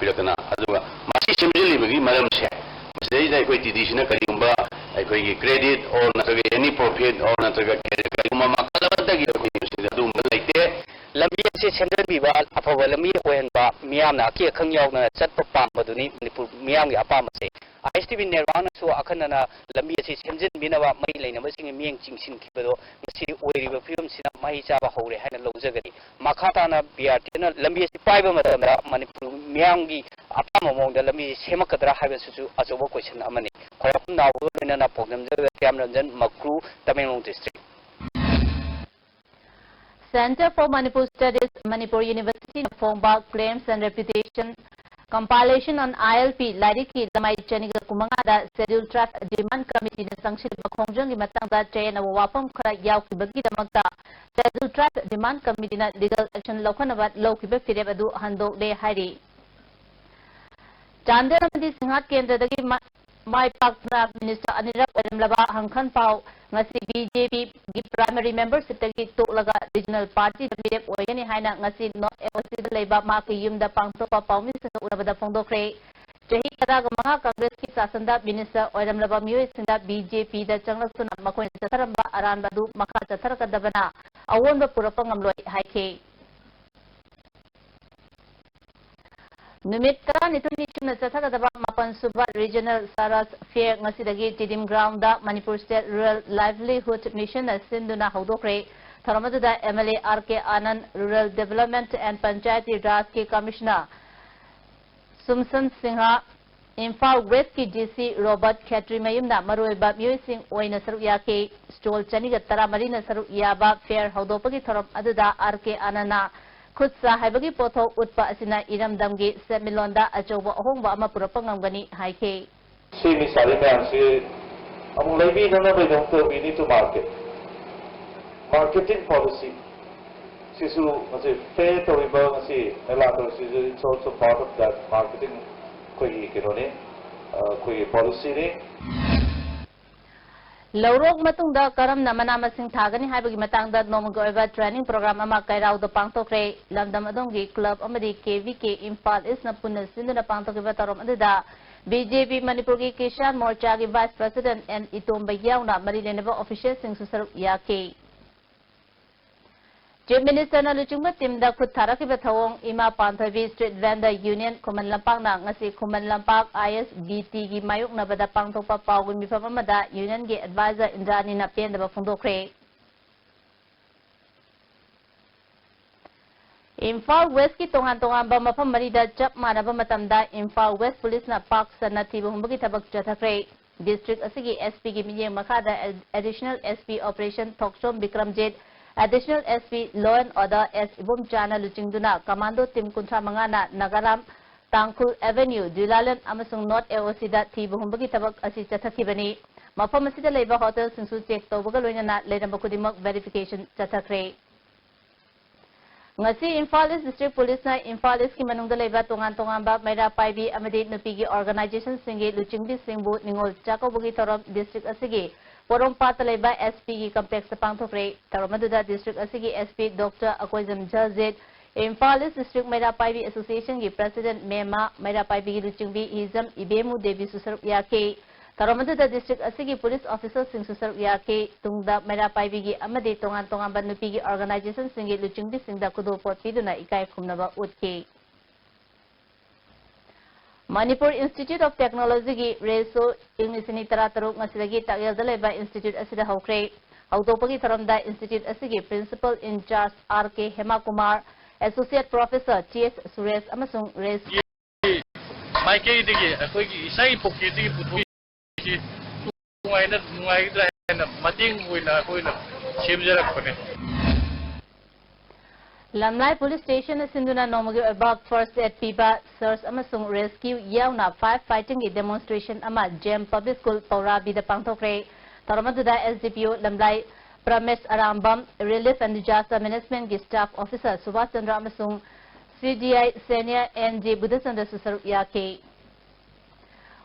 ꯄꯤꯔꯛꯇꯅ, ꯑꯗꯨꯒ ꯃꯁꯤ ꯁꯦꯝꯖꯤꯜꯂꯤꯕꯒꯤ ꯃꯔꯝꯁꯦ, ꯃꯁꯤꯗꯩꯗ ꯑꯩꯈꯣꯏ ꯇꯤ ꯗꯤ ꯁꯤꯅ ꯀꯔꯤꯒꯨꯝꯕ ꯑꯩꯈꯣꯏꯒꯤ credit or ꯅꯠꯇ꯭ꯔꯒ any profit or ꯅꯠꯇ꯭ꯔꯒ ꯀꯔꯤꯒꯨꯝꯕ ꯃꯈꯜ ꯑꯃꯠꯇꯒꯤ ꯑꯩꯈꯣꯏꯒꯤ ꯃꯁꯤꯗ ꯑꯗꯨꯒꯨꯝꯕ ꯂꯩꯇꯦ꯫ ꯂꯝꯕꯤ ꯑꯁꯤ ꯁꯦꯝꯖꯤꯟꯕꯤꯕ, ꯑꯐꯕ ꯂꯝꯕꯤ ꯑꯣꯏꯍꯟꯕ, ꯃꯤꯌꯥꯝꯅ ꯑꯀꯤ ꯑꯈꯪ ꯌꯥꯎꯗꯅ ꯆꯠꯄ ꯄꯥꯝꯕꯗꯨꯅꯤ ꯃꯅꯤꯄꯨꯔ ꯃꯤꯌꯥꯝꯒꯤ ꯑꯄꯥꯝꯕꯁꯦ꯫ ꯑꯥꯏ ꯑꯦꯁ ꯇꯤ ꯚꯤ ꯅꯦꯠꯋꯥꯛꯅꯁꯨ ꯑꯈꯟꯅꯅ ꯂꯝꯕꯤ ꯑꯁꯤ ꯁꯦꯝꯖꯤꯟꯕꯤꯅꯕ ꯃꯔꯤ ꯂꯩꯅꯕꯁꯤꯡꯒꯤ ꯃꯤꯠꯌꯦꯡ ꯆꯤꯡꯁꯤꯟꯈꯤꯕꯗꯣ ꯉꯁꯤ ꯑꯣꯏꯔꯤꯕ ꯐꯤꯕꯝꯁꯤꯅ ꯃꯍꯩ ꯆꯥꯕ ꯍꯧꯔꯦ ꯍꯥꯏꯅ ꯂꯧꯖꯒꯅꯤ꯫ ꯃꯈꯥ ꯇꯥꯅ ꯕꯤ ꯑꯥꯔ ꯇꯤꯅ ꯂꯝꯕꯤ ꯑꯁꯤ ꯄꯥꯏꯕ ꯃꯇꯝꯗ ꯃꯅꯤꯄꯨꯔ ꯃꯤꯌꯥꯝꯒꯤ ꯑꯄꯥꯝꯕ ꯃꯑꯣꯡꯗ ꯂꯝꯕꯤꯁꯤ ꯁꯦꯝꯃꯛꯀꯗ꯭ꯔꯥ ꯍꯥꯏꯕꯁꯤꯁꯨ ꯑꯆꯧꯕ ꯀꯣꯏꯁꯟ ꯑꯃꯅꯤ꯫ ꯈ꯭ꯋꯥꯏꯔꯥꯛꯄꯝ ꯅꯥꯎꯕꯒ ꯂꯣꯏꯅꯅ ꯄꯥꯎꯗꯝꯖꯕ Kyam Ranjan, Makru, Tamenglong district. Center for Manipur Studies, Manipur ꯌꯨꯅꯤꯚꯔꯁꯤꯇꯤꯅ ꯐꯣꯡꯕ Claims and Reputation Compilation on I L P ꯂꯥꯏꯔꯤꯛꯀꯤ ꯂꯃꯥꯏ ꯆꯅꯤꯒ ꯀꯨꯟꯃꯉꯥꯗ Scheduled Tribe Demand Committeeꯅ ꯆꯪꯁꯤꯜꯂꯤꯕ ꯈꯣꯡꯖꯪꯒꯤ ꯃꯇꯥꯡꯗ ꯆꯌꯦꯠꯅꯕ ꯋꯥꯐꯝ ꯈꯔ ꯌꯥꯎꯈꯤꯕꯒꯤꯗꯃꯛꯇ Scheduled Tribe Demand Committeeꯅ legal action ꯂꯧꯈꯠꯅꯕ ꯂꯧꯈꯤꯕ ꯐꯤꯔꯦꯞ ꯑꯗꯨ ꯍꯟꯗꯣꯛꯂꯦ ꯍꯥꯏꯔꯤ꯫ ꯆꯥꯟꯗꯦꯜ ꯑꯃꯗꯤ ꯁꯤꯡꯍꯥꯠ ꯀꯦꯟꯗ꯭ꯔꯗꯒꯤ ꯃ-, ꯃꯥꯏ ꯄꯥꯛꯇꯨꯅ ꯃꯤꯅꯤꯁꯇꯔ ꯑꯅꯤꯔꯛ ꯑꯣꯏꯔꯝꯂꯕ ꯍꯪꯈꯟ ꯄꯥꯎ ꯉꯁꯤ ꯕꯤ ꯖꯦ ꯄꯤꯒꯤ primary membershipꯇꯒꯤ ꯇꯣꯛꯂꯒ regional partyꯗ ꯃꯤꯔꯦꯞ ꯑꯣꯏꯒꯅꯤ ꯍꯥꯏꯅ ꯉꯁꯤ ꯅꯣꯔꯠ ꯑꯦꯜ ꯑꯦ ꯁꯤꯗ ꯂꯩꯕ ꯃꯍꯥꯛꯀꯤ ꯌꯨꯝꯗ ꯄꯥꯡꯊꯣꯛꯄ ꯄꯥꯎꯃꯤꯁꯤꯡꯒ ꯎꯅꯕꯗ ꯐꯣꯡꯗꯣꯛꯈ꯭ꯔꯦ꯫ ꯆꯍꯤ ꯇꯔꯥꯒ ꯃꯉꯥ ꯀꯪꯒ꯭ꯔꯦꯁꯀꯤ ꯁꯥꯁꯟꯗ ꯃꯤꯅꯤꯁꯇꯔ ꯑꯣꯏꯔꯝꯂꯕ ꯃꯤꯑꯣꯏꯁꯤꯡꯗ ꯕꯤ ꯖꯦ ꯄꯤꯗ ꯆꯪꯂꯛꯇꯨꯅ ꯃꯈꯣꯏꯅ ꯆꯠꯊꯔꯝꯕ ꯑꯔꯥꯟꯕ ꯑꯗꯨ ꯃꯈꯥ ꯆꯠꯊꯔꯛꯀꯗꯕꯅ ꯑꯑꯣꯟꯕ ꯄꯨꯔꯛꯄ ꯉꯝꯂꯣꯏ ꯍꯥꯏꯈꯤ꯫ ꯅꯨꯃꯤꯠ ꯇꯔꯥꯅꯤꯊꯣꯏꯅꯤ ꯆꯨꯞꯅ ꯆꯠꯊꯒꯗꯕ ꯃꯥꯄꯟ ꯁꯨꯕ Regional Saras Fair ꯉꯁꯤꯗꯒꯤ Stadium Groundꯗ Manipur State Rural Livelihood Missionꯅ ꯁꯤꯟꯗꯨꯅ ꯍꯧꯗꯣꯛꯈ꯭ꯔꯦ꯫ ꯊꯧꯔꯝ ꯑꯗꯨꯗ MLA RK Anand, Rural Development and Panchayati Rajꯀꯤ Commissioner ꯁꯨꯝꯁꯟ Singh, Imphal Westꯀꯤ DC Robert ꯈꯦꯇ꯭ꯔꯤꯃꯌꯨꯝꯅ ꯃꯔꯨꯑꯣꯏꯕ ꯃꯤꯑꯣꯏꯁꯤꯡ ꯑꯣꯏꯅ ꯁꯔꯨꯛ ꯌꯥꯈꯤ꯫ Stall ꯆꯅꯤꯒ ꯇꯔꯥꯃꯔꯤꯅ ꯁꯔꯨꯛ ꯌꯥꯕ fair ꯍꯧꯗꯣꯛꯄꯒꯤ ꯊꯧꯔꯝ ꯑꯗꯨꯗ RK Anandꯅ ꯈꯨꯠ ꯁꯥ ꯍꯩꯕꯒꯤ ꯄꯣꯠꯊꯣꯛ ꯎꯠꯄ ꯑꯁꯤꯅ ꯏꯔꯝꯗꯝꯒꯤ ꯁꯦꯟꯃꯤꯠꯂꯣꯟꯗ ꯑꯆꯧꯕ ꯑꯍꯣꯡꯕ ꯑꯃ ꯄꯨꯔꯛꯄ ꯉꯝꯒꯅꯤ ꯍꯥꯏꯈꯤ꯫ ꯁꯦꯝꯃꯤ ꯁꯥꯔꯤ ꯃꯌꯥꯝꯁꯤ ꯑꯃꯨꯛ ꯂꯩꯕꯤꯅꯅꯕꯒꯤꯗꯃꯛꯇ we need to market. Marketing policy ꯁꯤꯁꯨ ꯉꯁꯤ fair ꯇꯧꯔꯤꯕ ꯉꯁꯤ ꯃꯦꯂꯥ ꯇꯧꯔꯤꯁꯤꯁꯨ it's also part of that marketing ꯑꯩꯈꯣꯏꯒꯤ ꯀꯩꯅꯣꯅꯤ, ꯑ, ꯑꯩꯈꯣꯏꯒꯤ policyꯅꯤ꯫ ꯂꯧꯔꯣꯛ ꯃꯇꯨꯡꯗ ꯀꯔꯝꯅ ꯃꯅꯥ ꯃꯁꯤꯡ ꯊꯥꯒꯅꯤ ꯍꯥꯏꯕꯒꯤ ꯃꯇꯥꯡꯗ ꯅꯣꯡꯃꯒꯤ ꯑꯣꯏꯕ training program ꯑꯃ ꯀꯩꯔꯥꯎꯗ ꯄꯥꯡꯊꯣꯛꯈ꯭ꯔꯦ꯫ ꯂꯝꯗꯝ ꯑꯗꯣꯝꯒꯤ club ꯑꯃꯗꯤ KVK ꯏꯝꯐꯥꯜ Eastꯅ ꯄꯨꯟꯅ ꯁꯤꯟꯗꯨꯅ ꯄꯥꯡꯊꯣꯛꯈꯤꯕ ꯊꯧꯔꯝ ꯑꯗꯨꯗ BJP ꯃꯅꯤꯄꯨꯔꯒꯤ ꯀꯤꯁꯥꯟ ꯃꯣꯔꯆꯥꯒꯤ vice president ꯑꯦꯟ ꯏꯇꯣꯝꯕ ꯌꯥꯎꯅ ꯃꯔꯤ ꯂꯩꯅꯕ officialꯁꯤꯡꯁꯨ ꯁꯔꯨꯛ ꯌꯥꯈꯤ꯫ Chief Ministerꯅ ꯂꯨꯆꯤꯡꯕ teamꯗ ꯈꯨꯠ ꯊꯥꯔꯛꯈꯤꯕ ꯊꯧꯑꯣꯡ ꯏꯃꯥ ꯄꯥꯟꯊꯣꯏꯕꯤ Street Vendor Union ꯈꯨꯃꯟ ꯂꯝꯄꯥꯛꯅ ꯉꯁꯤ ꯈꯨꯃꯟ ꯂꯝꯄꯥꯛ ISBTꯒꯤ ꯃꯥꯌꯣꯛꯅꯕꯗ ꯄꯥꯡꯊꯣꯛꯄ ꯄꯥꯎꯒꯤ ꯃꯤꯐꯝ ꯑꯃꯗ unionꯒꯤ advisor ꯏꯟꯗ꯭ꯔꯥꯅꯤꯅ ꯄꯦꯟꯗꯕ ꯐꯣꯡꯗꯣꯛꯈ꯭ꯔꯦ꯫ ꯏꯝꯐꯥꯜ Westꯀꯤ ꯇꯣꯉꯥꯟ ꯇꯣꯉꯥꯟꯕ ꯃꯐꯝ ꯃꯔꯤꯗ ꯆꯞ ꯃꯥꯟꯅꯕ ꯃꯇꯝꯗ ꯏꯝꯐꯥꯜ West Policeꯅ ꯄꯥꯛ ꯁꯟꯅ ꯊꯤꯕ ꯍꯨꯝꯕꯒꯤ ꯊꯕꯛ ꯆꯠꯊꯈ꯭ꯔꯦ꯫ District ꯑꯁꯤꯒꯤ SP ꯒꯤ ꯃꯤꯠꯌꯦꯡ ꯃꯈꯥꯗ Additional SP Operation Thokchom Bikramjit, Additional SP Law and Order S ꯏꯕꯣꯝꯆꯥꯅ ꯂꯨꯆꯤꯡꯗꯨꯅ commando team ꯀꯨꯟꯊ꯭ꯔꯥ ꯃꯉꯥꯅ ꯅꯥꯒꯥꯔꯥꯝ, ꯇꯥꯡꯈꯨꯜ Avenue, ꯗꯨꯏꯂꯥꯂꯦꯟ ꯑꯃꯁꯨꯡ North AOCꯗ ꯊꯤꯕ ꯍꯨꯝꯕꯒꯤ ꯊꯕꯛ ꯑꯁꯤ ꯆꯠꯊꯈꯤꯕꯅꯤ꯫ ꯃꯐꯝ ꯑꯁꯤꯗ ꯂꯩꯕ hotelꯁꯤꯡꯁꯨ check ꯇꯧꯕꯒ ꯂꯣꯏꯅꯅ ꯂꯩꯔꯝꯕ ꯈꯨꯗꯤꯡꯃꯛ verification ꯆꯠꯊꯈ꯭ꯔꯦ꯫ ꯉꯁꯤ ꯏꯝꯐꯥꯜ East District Policeꯅ ꯏꯝꯐꯥꯜ Eastꯀꯤ ꯃꯅꯨꯡꯗ ꯂꯩꯕ ꯇꯣꯉꯥꯟ ꯇꯣꯉꯥꯟꯕ ꯃꯩꯔꯥ ꯄꯥꯏꯕꯤ ꯑꯃꯗꯤ ꯅꯨꯄꯤꯒꯤ organizationꯁꯤꯡꯒꯤ ꯂꯨꯆꯤꯡꯕꯤꯁꯤꯡꯕꯨ ꯅꯤꯉꯣꯜ ꯆꯥꯛꯀꯧꯕꯒꯤ ꯊꯧꯔꯝ district ꯑꯁꯤꯒꯤ ꯄꯣꯔꯣꯝꯄꯥꯠꯇ ꯂꯩꯕ SPꯒꯤ complexꯇ ꯄꯥꯡꯊꯣꯛꯈ꯭ꯔꯦ꯫ ꯊꯧꯔꯝ ꯑꯗꯨꯗ district ꯑꯁꯤꯒꯤ SP Doctor Akoijam ꯖꯜꯖꯤꯠ, Imphal East District ꯃꯩꯔꯥ ꯄꯥꯏꯕꯤ Associationꯒꯤ President ꯃꯦꯃꯥ, ꯃꯩꯔꯥ ꯄꯥꯏꯕꯤꯒꯤ ꯂꯨꯆꯤꯡꯕꯤ ꯍꯤꯖꯝ ꯏꯕꯦꯃꯨ ꯗꯦꯕꯤꯁꯨ ꯁꯔꯨꯛ ꯌꯥꯈꯤ꯫ ꯊꯧꯔꯝ ꯑꯗꯨꯗ district ꯑꯁꯤꯒꯤ police officerꯁꯤꯡꯁꯨ ꯁꯔꯨꯛ ꯌꯥꯈꯤ꯫ ꯇꯨꯡꯗ ꯃꯩꯔꯥ ꯄꯥꯏꯕꯤꯒꯤ ꯑꯃꯗꯤ ꯇꯣꯉꯥꯟ ꯇꯣꯉꯥꯟꯕ ꯅꯨꯄꯤꯒꯤ organizationꯁꯤꯡꯒꯤ ꯂꯨꯆꯤꯡꯕꯤꯁꯤꯡꯗ ꯈꯨꯗꯣꯜꯄꯣꯠ ꯄꯤꯗꯨꯅ ꯏꯀꯥꯏ ꯈꯨꯝꯅꯕ ꯎꯠꯈꯤ꯫ Manipur Institute of Technologyꯒꯤ ꯔꯦꯁꯣ ꯏꯪ ꯂꯤꯁꯤꯡ ꯑꯅꯤ ꯇꯔꯥꯇꯔꯨꯛ ꯉꯁꯤꯗꯒꯤ ꯇꯥꯛꯌꯦꯜꯗ ꯂꯩꯕ institute ꯑꯁꯤꯗ ꯍꯧꯈ꯭ꯔꯦ꯫ ꯍꯧꯗꯣꯛꯄꯒꯤ ꯊꯧꯔꯝꯗ institute ꯑꯁꯤꯒꯤ principal in charge R K Hemakumar, associate professor T S Suresh ꯑꯃꯁꯨꯡ res- ꯃꯥꯏꯀꯩꯗꯒꯤ ꯑꯩꯈꯣꯏꯒꯤ ꯏꯁꯥꯒꯤ ꯄꯣꯀꯦꯠꯇꯒꯤ ꯄꯨꯊꯣꯛꯏꯁꯤ ꯅꯨꯡꯉꯥꯏꯅ ꯅꯨꯡꯉꯥꯏꯒꯗ꯭ꯔꯥ ꯍꯥꯏꯅ ꯃꯇꯦꯡ ꯑꯣꯏꯅ ꯑꯩꯈꯣꯏꯅ ꯁꯦꯝꯖꯔꯛꯄꯅꯦ꯫ ꯂꯝꯂꯥꯏ police station ꯅ ꯁꯤꯟꯗꯨꯅ ꯅꯣꯡꯃꯒꯤ ꯑꯣꯏꯕ first aid ꯄꯤꯕ, search ꯑꯃꯁꯨꯡ rescue ꯌꯥꯎꯅ fire fighting ꯒꯤ demonstration ꯑꯃ J M Public School ꯄꯧꯔꯥꯕꯤꯗ ꯄꯥꯡꯊꯣꯛꯈ꯭ꯔꯦ꯫ ꯊꯧꯔꯝ ꯑꯗꯨꯗ S D P O ꯂꯝꯂꯥꯏ ꯄ꯭ꯔꯃꯦꯁ Arambam, Relief and Disaster Management ꯒꯤ staff officer ꯁꯨꯕꯥꯁ ꯆꯟꯗ꯭ꯔ ꯑꯃꯁꯨꯡ C D I senior N G ꯕꯨꯙꯆꯟꯗ꯭ꯔꯁꯨ ꯁꯔꯨꯛ ꯌꯥꯈꯤ꯫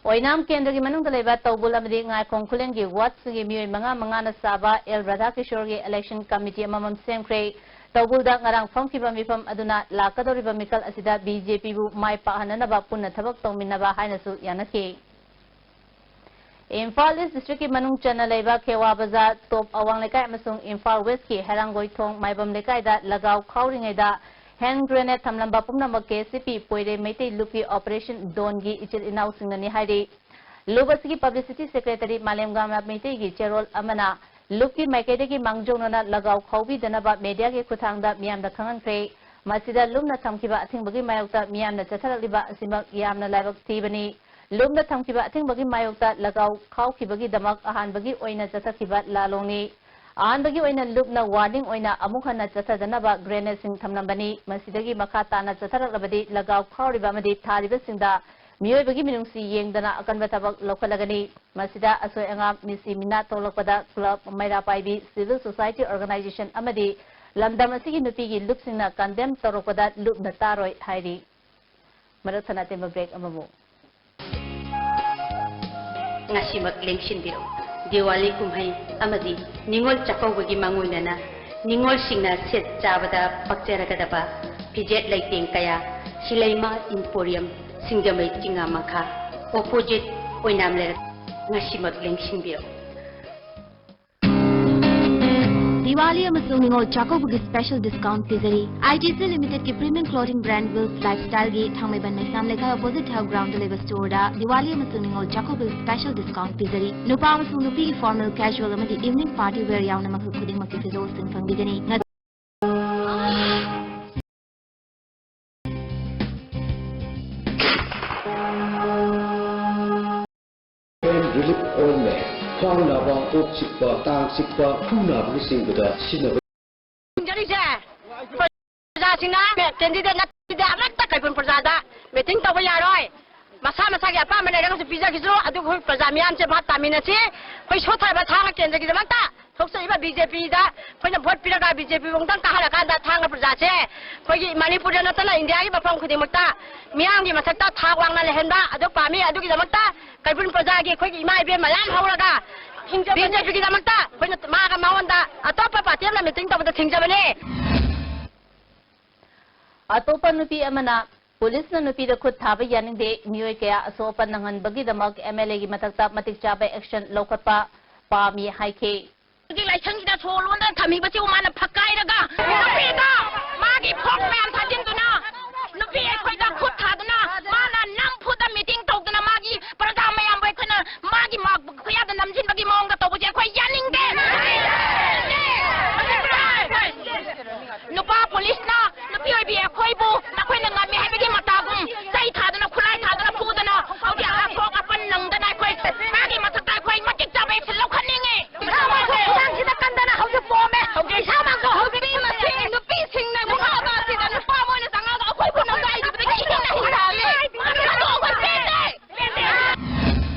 ꯑꯣꯏꯅꯥꯝ ꯀꯦꯟꯗ꯭ꯔꯒꯤ ꯃꯅꯨꯡꯗ ꯂꯩꯕ ꯇꯧꯕꯨꯜ ꯑꯃꯗꯤ ꯉꯥꯏꯈꯣꯡ ꯈꯨꯂꯦꯟꯒꯤ ward ꯁꯤꯡꯒꯤ ꯃꯤꯑꯣꯏ ꯃꯉꯥ ꯃꯉꯥꯅ ꯁꯥꯕ ꯑꯦꯜ ꯔꯥꯙꯥꯀꯤꯁꯣꯔꯒꯤ election committee ꯑꯃꯃꯝ ꯁꯦꯝꯈ꯭ꯔꯦ꯫ ꯇꯧꯕꯨꯜꯗ ꯉꯔꯥꯡ ꯐꯝꯈꯤꯕ ꯃꯤꯐꯝ ꯑꯗꯨꯅ ꯂꯥꯛꯀꯗꯧꯔꯤꯕ ꯃꯤꯀꯜ ꯑꯁꯤꯗ B J P ꯕꯨ ꯃꯥꯏ ꯄꯥꯛꯍꯟꯅꯅꯕ ꯄꯨꯟꯅ ꯊꯕꯛ ꯇꯧꯃꯤꯟꯅꯕ ꯍꯥꯏꯅꯁꯨ ꯌꯥꯅꯈꯤ꯫ ꯏꯝꯐꯥꯜ East district ꯀꯤ ꯃꯅꯨꯡ ꯆꯟꯅ ꯂꯩꯕ ꯈꯦꯋꯥ ꯕꯖꯥꯔ, ꯇꯣꯞ ꯑꯋꯥꯡ ꯂꯩꯀꯥꯏ ꯑꯃꯁꯨꯡ ꯏꯝꯐꯥꯜ West ꯀꯤ ꯍꯩꯔꯥꯡꯒꯣꯏ ꯊꯣꯡ ꯃꯥꯏꯕꯝ ꯂꯩꯀꯥꯏꯗ ꯂꯒꯥꯎ ꯈꯥꯎꯔꯤꯉꯩꯗ hand grenade ꯊꯝꯂꯝꯕ ꯄꯨꯝꯅꯃꯛ K S P ꯄꯣꯏꯔꯩ Meitei ꯂꯨꯞꯀꯤ operation dawn ꯒꯤ ꯏꯆꯤꯜ ꯏꯅꯥꯎꯁꯤꯡꯅꯅꯤ ꯍꯥꯏꯔꯤ꯫ ꯂꯨꯞ ꯑꯁꯤꯒꯤ publicity secretary ꯃꯥꯂꯦꯝꯒꯥꯝꯕ ꯃꯩꯇꯩꯒꯤ ꯆꯦꯔꯣꯜ ꯑꯃꯅ ꯂꯨꯞꯀꯤ ꯃꯥꯏꯀꯩꯗꯒꯤ ꯃꯥꯡꯖꯧꯅꯅ ꯂꯒꯥꯎ ꯈꯥꯎꯕꯤꯗꯅꯕ media ꯒꯤ ꯈꯨꯠꯊꯥꯡꯗ ꯃꯤꯌꯥꯝꯗ ꯈꯪꯍꯟꯈ꯭ꯔꯦ꯫ ꯃꯁꯤꯗ ꯂꯨꯞꯅ ꯊꯝꯈꯤꯕ ꯑꯊꯤꯡꯕꯒꯤ ꯃꯥꯌꯣꯛꯇ ꯃꯤꯌꯥꯝꯅ ꯆꯠꯊꯔꯛꯂꯤꯕ ꯑꯁꯤꯃꯛ ꯌꯥꯝꯅ ꯂꯥꯏꯕꯛ ꯊꯤꯕꯅꯤ꯫ ꯂꯨꯞꯅ ꯊꯝꯈꯤꯕ ꯑꯊꯤꯡꯕꯒꯤ ꯃꯥꯌꯣꯛꯇ ꯂꯒꯥꯎ ꯈꯥꯎꯈꯤꯕꯒꯤꯗꯃꯛ ꯑꯍꯥꯟꯕꯒꯤ ꯑꯣꯏꯅ ꯆꯠꯊꯈꯤꯕ ꯂꯥꯂꯣꯡꯅꯤ꯫ ꯑꯍꯥꯟꯕꯒꯤ ꯑꯣꯏꯅ ꯂꯨꯞꯅ warning ꯑꯣꯏꯅ ꯑꯃꯨꯛ ꯍꯟꯅ ꯆꯠꯊꯗꯅꯕ grenade ꯁꯤꯡ ꯊꯝꯂꯝꯕꯅꯤ꯫ ꯃꯁꯤꯗꯒꯤ ꯃꯈꯥ ꯇꯥꯅ ꯆꯠꯊꯔꯛꯂꯕꯗꯤ ꯂꯒꯥꯎ ꯈꯥꯎꯔꯤꯕ ꯑꯃꯗꯤ ꯊꯥꯔꯤꯕꯁꯤꯡꯗ ꯃꯤꯑꯣꯏꯕꯒꯤ ꯃꯤꯅꯨꯡꯁꯤ ꯌꯦꯡꯗꯅ ꯑꯀꯟꯕ ꯊꯕꯛ ꯂꯧꯈꯠꯂꯒꯅꯤ꯫ ꯃꯁꯤꯗ ꯑꯁꯣꯏ ꯑꯉꯥꯝ, ꯃꯤꯁꯤ ꯃꯤꯅꯥ ꯊꯣꯛꯂꯛꯄꯗ club, ꯃꯩꯔꯥ ꯄꯥꯏꯕꯤ, civil society organization ꯑꯃꯗꯤ ꯂꯝꯗꯝ ꯑꯁꯤꯒꯤ ꯅꯨꯄꯤꯒꯤ ꯂꯨꯞꯁꯤꯡꯅ condemn ꯇꯧꯔꯛꯄꯗ ꯂꯨꯞꯅ ꯇꯥꯔꯣꯏ ꯍꯥꯏꯔꯤ꯫ ꯃꯔꯛ ꯊꯠꯅ ꯑꯇꯦꯟꯕ break ꯑꯃꯃꯨꯛ꯫ ꯉꯁꯤꯃꯛ ꯂꯦꯡꯁꯤꯟꯕꯤꯔꯣ꯫ ꯗꯤꯋꯥꯂꯤ ꯀꯨꯝꯍꯩ ꯑꯃꯗꯤ ꯅꯤꯉꯣꯜ ꯆꯥꯛꯀꯧꯕꯒꯤ ꯃꯥꯡꯑꯣꯏꯅꯅ ꯅꯤꯉꯣꯜꯁꯤꯡꯅ ꯁꯦꯠ ꯆꯥꯕꯗ ꯄꯛꯆꯔꯒꯗꯕ ꯐꯤꯖꯦꯠ ꯂꯩꯇꯦꯡ ꯀꯌꯥ ꯁꯤꯂꯩꯃ Emporium, ꯁꯤꯡꯖꯃꯩ ꯆꯤꯉꯥ ꯃꯈꯥ, opposite ꯑꯣꯏꯅꯥꯝ ꯂꯩꯔꯛ꯫ ꯉꯁꯤꯃꯛ ꯂꯦꯡꯁꯤꯟꯕꯤꯔꯣ꯫ ꯗꯤꯋꯥꯂꯤ ꯑꯃꯁꯨꯡ ꯅꯤꯉꯣꯜ ꯆꯥꯛꯀꯧꯕꯒꯤ special discount ꯄꯤꯖꯔꯤ꯫ ITC Limited ꯀꯤ premium clothing brand Wills Lifestyle ꯒꯤ ꯊꯥꯡꯃꯩꯕꯟ ꯃꯩꯁꯅꯥꯝ ꯂꯩꯀꯥꯏ opposite ꯊꯦꯜ ground ꯗ ꯂꯩꯕ store ꯗ ꯗꯤꯋꯥꯂꯤ ꯑꯃꯁꯨꯡ ꯅꯤꯉꯣꯜ ꯆꯥꯛꯀꯧꯕꯒꯤ special discount ꯄꯤꯖꯔꯤ꯫ ꯅꯨꯄꯥ ꯑꯃꯁꯨꯡ ꯅꯨꯄꯤꯒꯤ formal, casual ꯑꯃꯗꯤ evening party wear ꯌꯥꯎꯅ ꯃꯈꯜ ꯈꯨꯗꯤꯡꯃꯛꯀꯤ ꯐꯤꯖꯣꯜꯁꯤꯡ ꯐꯪꯕꯤꯒꯅꯤ꯫ ꯉ- Pain relief ointment, ꯈ꯭ꯋꯥꯡ ꯅꯥꯕ, ꯀꯣꯛ ꯆꯤꯛꯄ, ꯇꯥꯡ ꯆꯤꯛꯄ, ꯈꯨ ꯅꯥꯕꯅꯆꯤꯡꯕꯗ ꯁꯤꯖꯤꯟꯅꯕ ꯊꯤꯡꯖꯔꯤꯁꯦ ꯄ꯭ꯔꯖꯥꯁꯤꯡꯅ candidate ꯅꯠꯇꯕꯤꯗ ꯑꯃꯠꯇ ꯀꯩꯕꯨꯜ ꯄ꯭ꯔꯖꯥꯗ meeting ꯇꯧꯕ ꯌꯥꯔꯣꯏ꯫ ꯃꯁꯥ ꯃꯁꯥꯒꯤ ꯑꯄꯥꯝꯕ ꯂꯩꯔꯒꯁꯨ ꯄꯤꯖꯈꯤꯁꯅꯨ, ꯑꯗꯨꯕꯨ ꯑꯩꯈꯣꯏ ꯄ꯭ꯔꯖꯥ ꯃꯤꯌꯥꯝꯁꯦ ꯚꯥꯞ ꯇꯥꯃꯤꯟꯅꯁꯤ꯫ ꯑꯩꯈꯣꯏ ꯁꯣꯠꯊꯔꯕ ꯊꯥꯡꯒ ꯀꯦꯟꯗ꯭ꯔꯒꯤꯗꯃꯛꯇ ꯊꯣꯛꯆꯔꯤꯕ BJP ꯗ ꯑꯩꯈꯣꯏꯅ vote ꯄꯤꯔꯒ BJP ꯕꯨ ꯑꯃꯨꯛꯇꯪ ꯀꯥꯍꯜꯂꯀꯥꯟꯗ ꯊꯥꯡꯒ ꯄ꯭ꯔꯖꯥꯁꯦ ꯑꯩꯈꯣꯏꯒꯤ ꯃꯅꯤꯄꯨꯔꯗ ꯅꯠꯇꯅ ꯏꯟꯗꯤꯌꯥꯒꯤ ꯃꯐꯝ ꯈꯨꯗꯤꯡꯃꯛꯇ ꯃꯤꯌꯥꯝꯒꯤ ꯃꯊꯛꯇ ꯊꯥꯛ ꯋꯥꯡꯅ ꯂꯩꯍꯟꯕ ꯑꯗꯨ ꯄꯥꯝꯃꯤ꯫ ꯑꯗꯨꯒꯤꯗꯃꯛꯇ ꯀꯩꯕꯨꯜ ꯄ꯭ꯔꯖꯥꯒꯤ ꯑꯩꯈꯣꯏꯒꯤ ꯏꯃꯥ ꯏꯕꯦꯟ ꯃꯌꯥꯝ ꯍꯧꯔꯒ ꯊꯤꯡꯖꯕꯅꯤ꯫ BJP ꯒꯤꯗꯃꯛꯇ ꯑꯩꯈꯣꯏꯅ ꯃꯥꯒ ꯃꯉꯣꯟꯗ ꯑꯇꯣꯞꯄ party ꯑꯃꯅ meeting ꯇꯧꯕꯗ ꯊꯤꯡꯖꯕꯅꯤ꯫ ꯑꯇꯣꯞꯄ ꯅꯨꯄꯤ ꯑꯃꯅ ꯄꯨꯂꯤꯁꯅ ꯅꯨꯄꯤꯗ ꯈꯨꯠ ꯊꯥꯕ ꯌꯥꯅꯤꯡꯗꯦ, ꯃꯤꯑꯣꯏ ꯀꯌꯥ ꯑꯁꯣꯛ ꯑꯄꯟ ꯅꯪꯍꯟꯕꯒꯤꯗꯃꯛ MLA ꯒꯤ ꯃꯊꯛꯇ ꯃꯇꯤꯛ ꯆꯥꯕ action ꯂꯧꯈꯠꯄ ꯄꯥꯝꯃꯤ ꯍꯥꯏꯈꯤ꯫ ꯍꯧꯖꯤꯛ ꯂꯥꯏꯁꯪꯁꯤꯗ ꯁꯣ ꯂꯣꯟꯗꯅ ꯊꯝꯃꯤꯕꯁꯤꯕꯨ ꯃꯥꯅ ꯐꯛꯀꯥꯏꯔꯒ ꯅꯨꯄꯤꯗ ꯃꯥꯒꯤ ꯐꯣꯛ ꯃꯌꯥꯝ ꯊꯥꯖꯤꯟꯗꯨꯅ ꯅꯨꯄꯤ ꯑꯩꯈꯣꯏꯗ ꯈꯨꯠ ꯊꯥꯗꯨꯅ ꯃꯥꯅ ꯅꯝꯐꯨꯗ meeting ꯇꯧꯗꯨꯅ ꯃꯥꯒꯤ ꯄ꯭ꯔꯖꯥ ꯃꯌꯥꯝꯕꯨ ꯑꯩꯈꯣꯏꯅ ꯃꯥꯒꯤ ꯃꯥ-, ꯈꯨꯌꯥꯗ ꯅꯝꯁꯤꯟꯕꯒꯤ ꯃꯑꯣꯡꯗ ꯇꯧꯕꯁꯦ ꯑꯩꯈꯣꯏ ꯌꯥꯅꯤꯡꯗꯦ꯫ ꯅꯨꯄꯥ ꯄꯨꯂꯤꯁꯅ ꯅꯨꯄꯤ ꯑꯣꯏꯕꯤ ꯑꯩꯈꯣꯏꯕꯨ ꯅꯈꯣꯏꯅ ꯉꯝꯃꯤ ꯍꯥꯏꯕꯒꯤ ꯃꯇꯥꯒꯨꯝ ꯆꯩ ꯊꯥꯗꯨꯅ, ꯈꯨꯠꯂꯥꯏ ꯊꯥꯗꯨꯅ ꯐꯨꯗꯅ ꯍꯧꯖꯤꯛ ꯑꯁꯣꯛ ꯑꯄꯟ ꯅꯪꯗꯅ ꯑꯩꯈꯣꯏ ꯃꯥꯒꯤ ꯃꯊꯛꯇ ꯑꯩꯈꯣꯏ ꯃꯇꯤꯛ ꯆꯥꯕ action ꯂꯧꯈꯠꯅꯤꯡꯉꯤ꯫ ꯏꯁꯥꯃꯛꯁꯨ ꯈꯨꯗꯥꯡꯁꯤꯗ ꯀꯟꯗꯅ ꯍꯧꯖꯤꯛ ꯄꯣꯝꯃꯦ꯫ ꯏꯁꯥꯃꯛꯁꯨ ꯍꯧꯖꯤꯛ ꯅꯨꯄꯤꯁꯤꯡ, ꯅꯨꯄꯤꯁꯤꯡꯅ ꯃꯈꯥ ꯑꯁꯤꯗ ꯅꯨꯄꯥ ꯃꯣꯏꯅ ꯆꯪꯉꯒ ꯑꯩꯈꯣꯏꯕꯨ ꯅꯝꯒꯥꯏꯈꯤꯕꯗꯒꯤ ꯏꯁꯤꯡꯅ ꯍꯤꯡꯍꯜꯂꯦ꯫ ꯑꯗꯣ ꯑꯩꯈꯣꯏ ꯄꯦꯟꯗꯦ꯫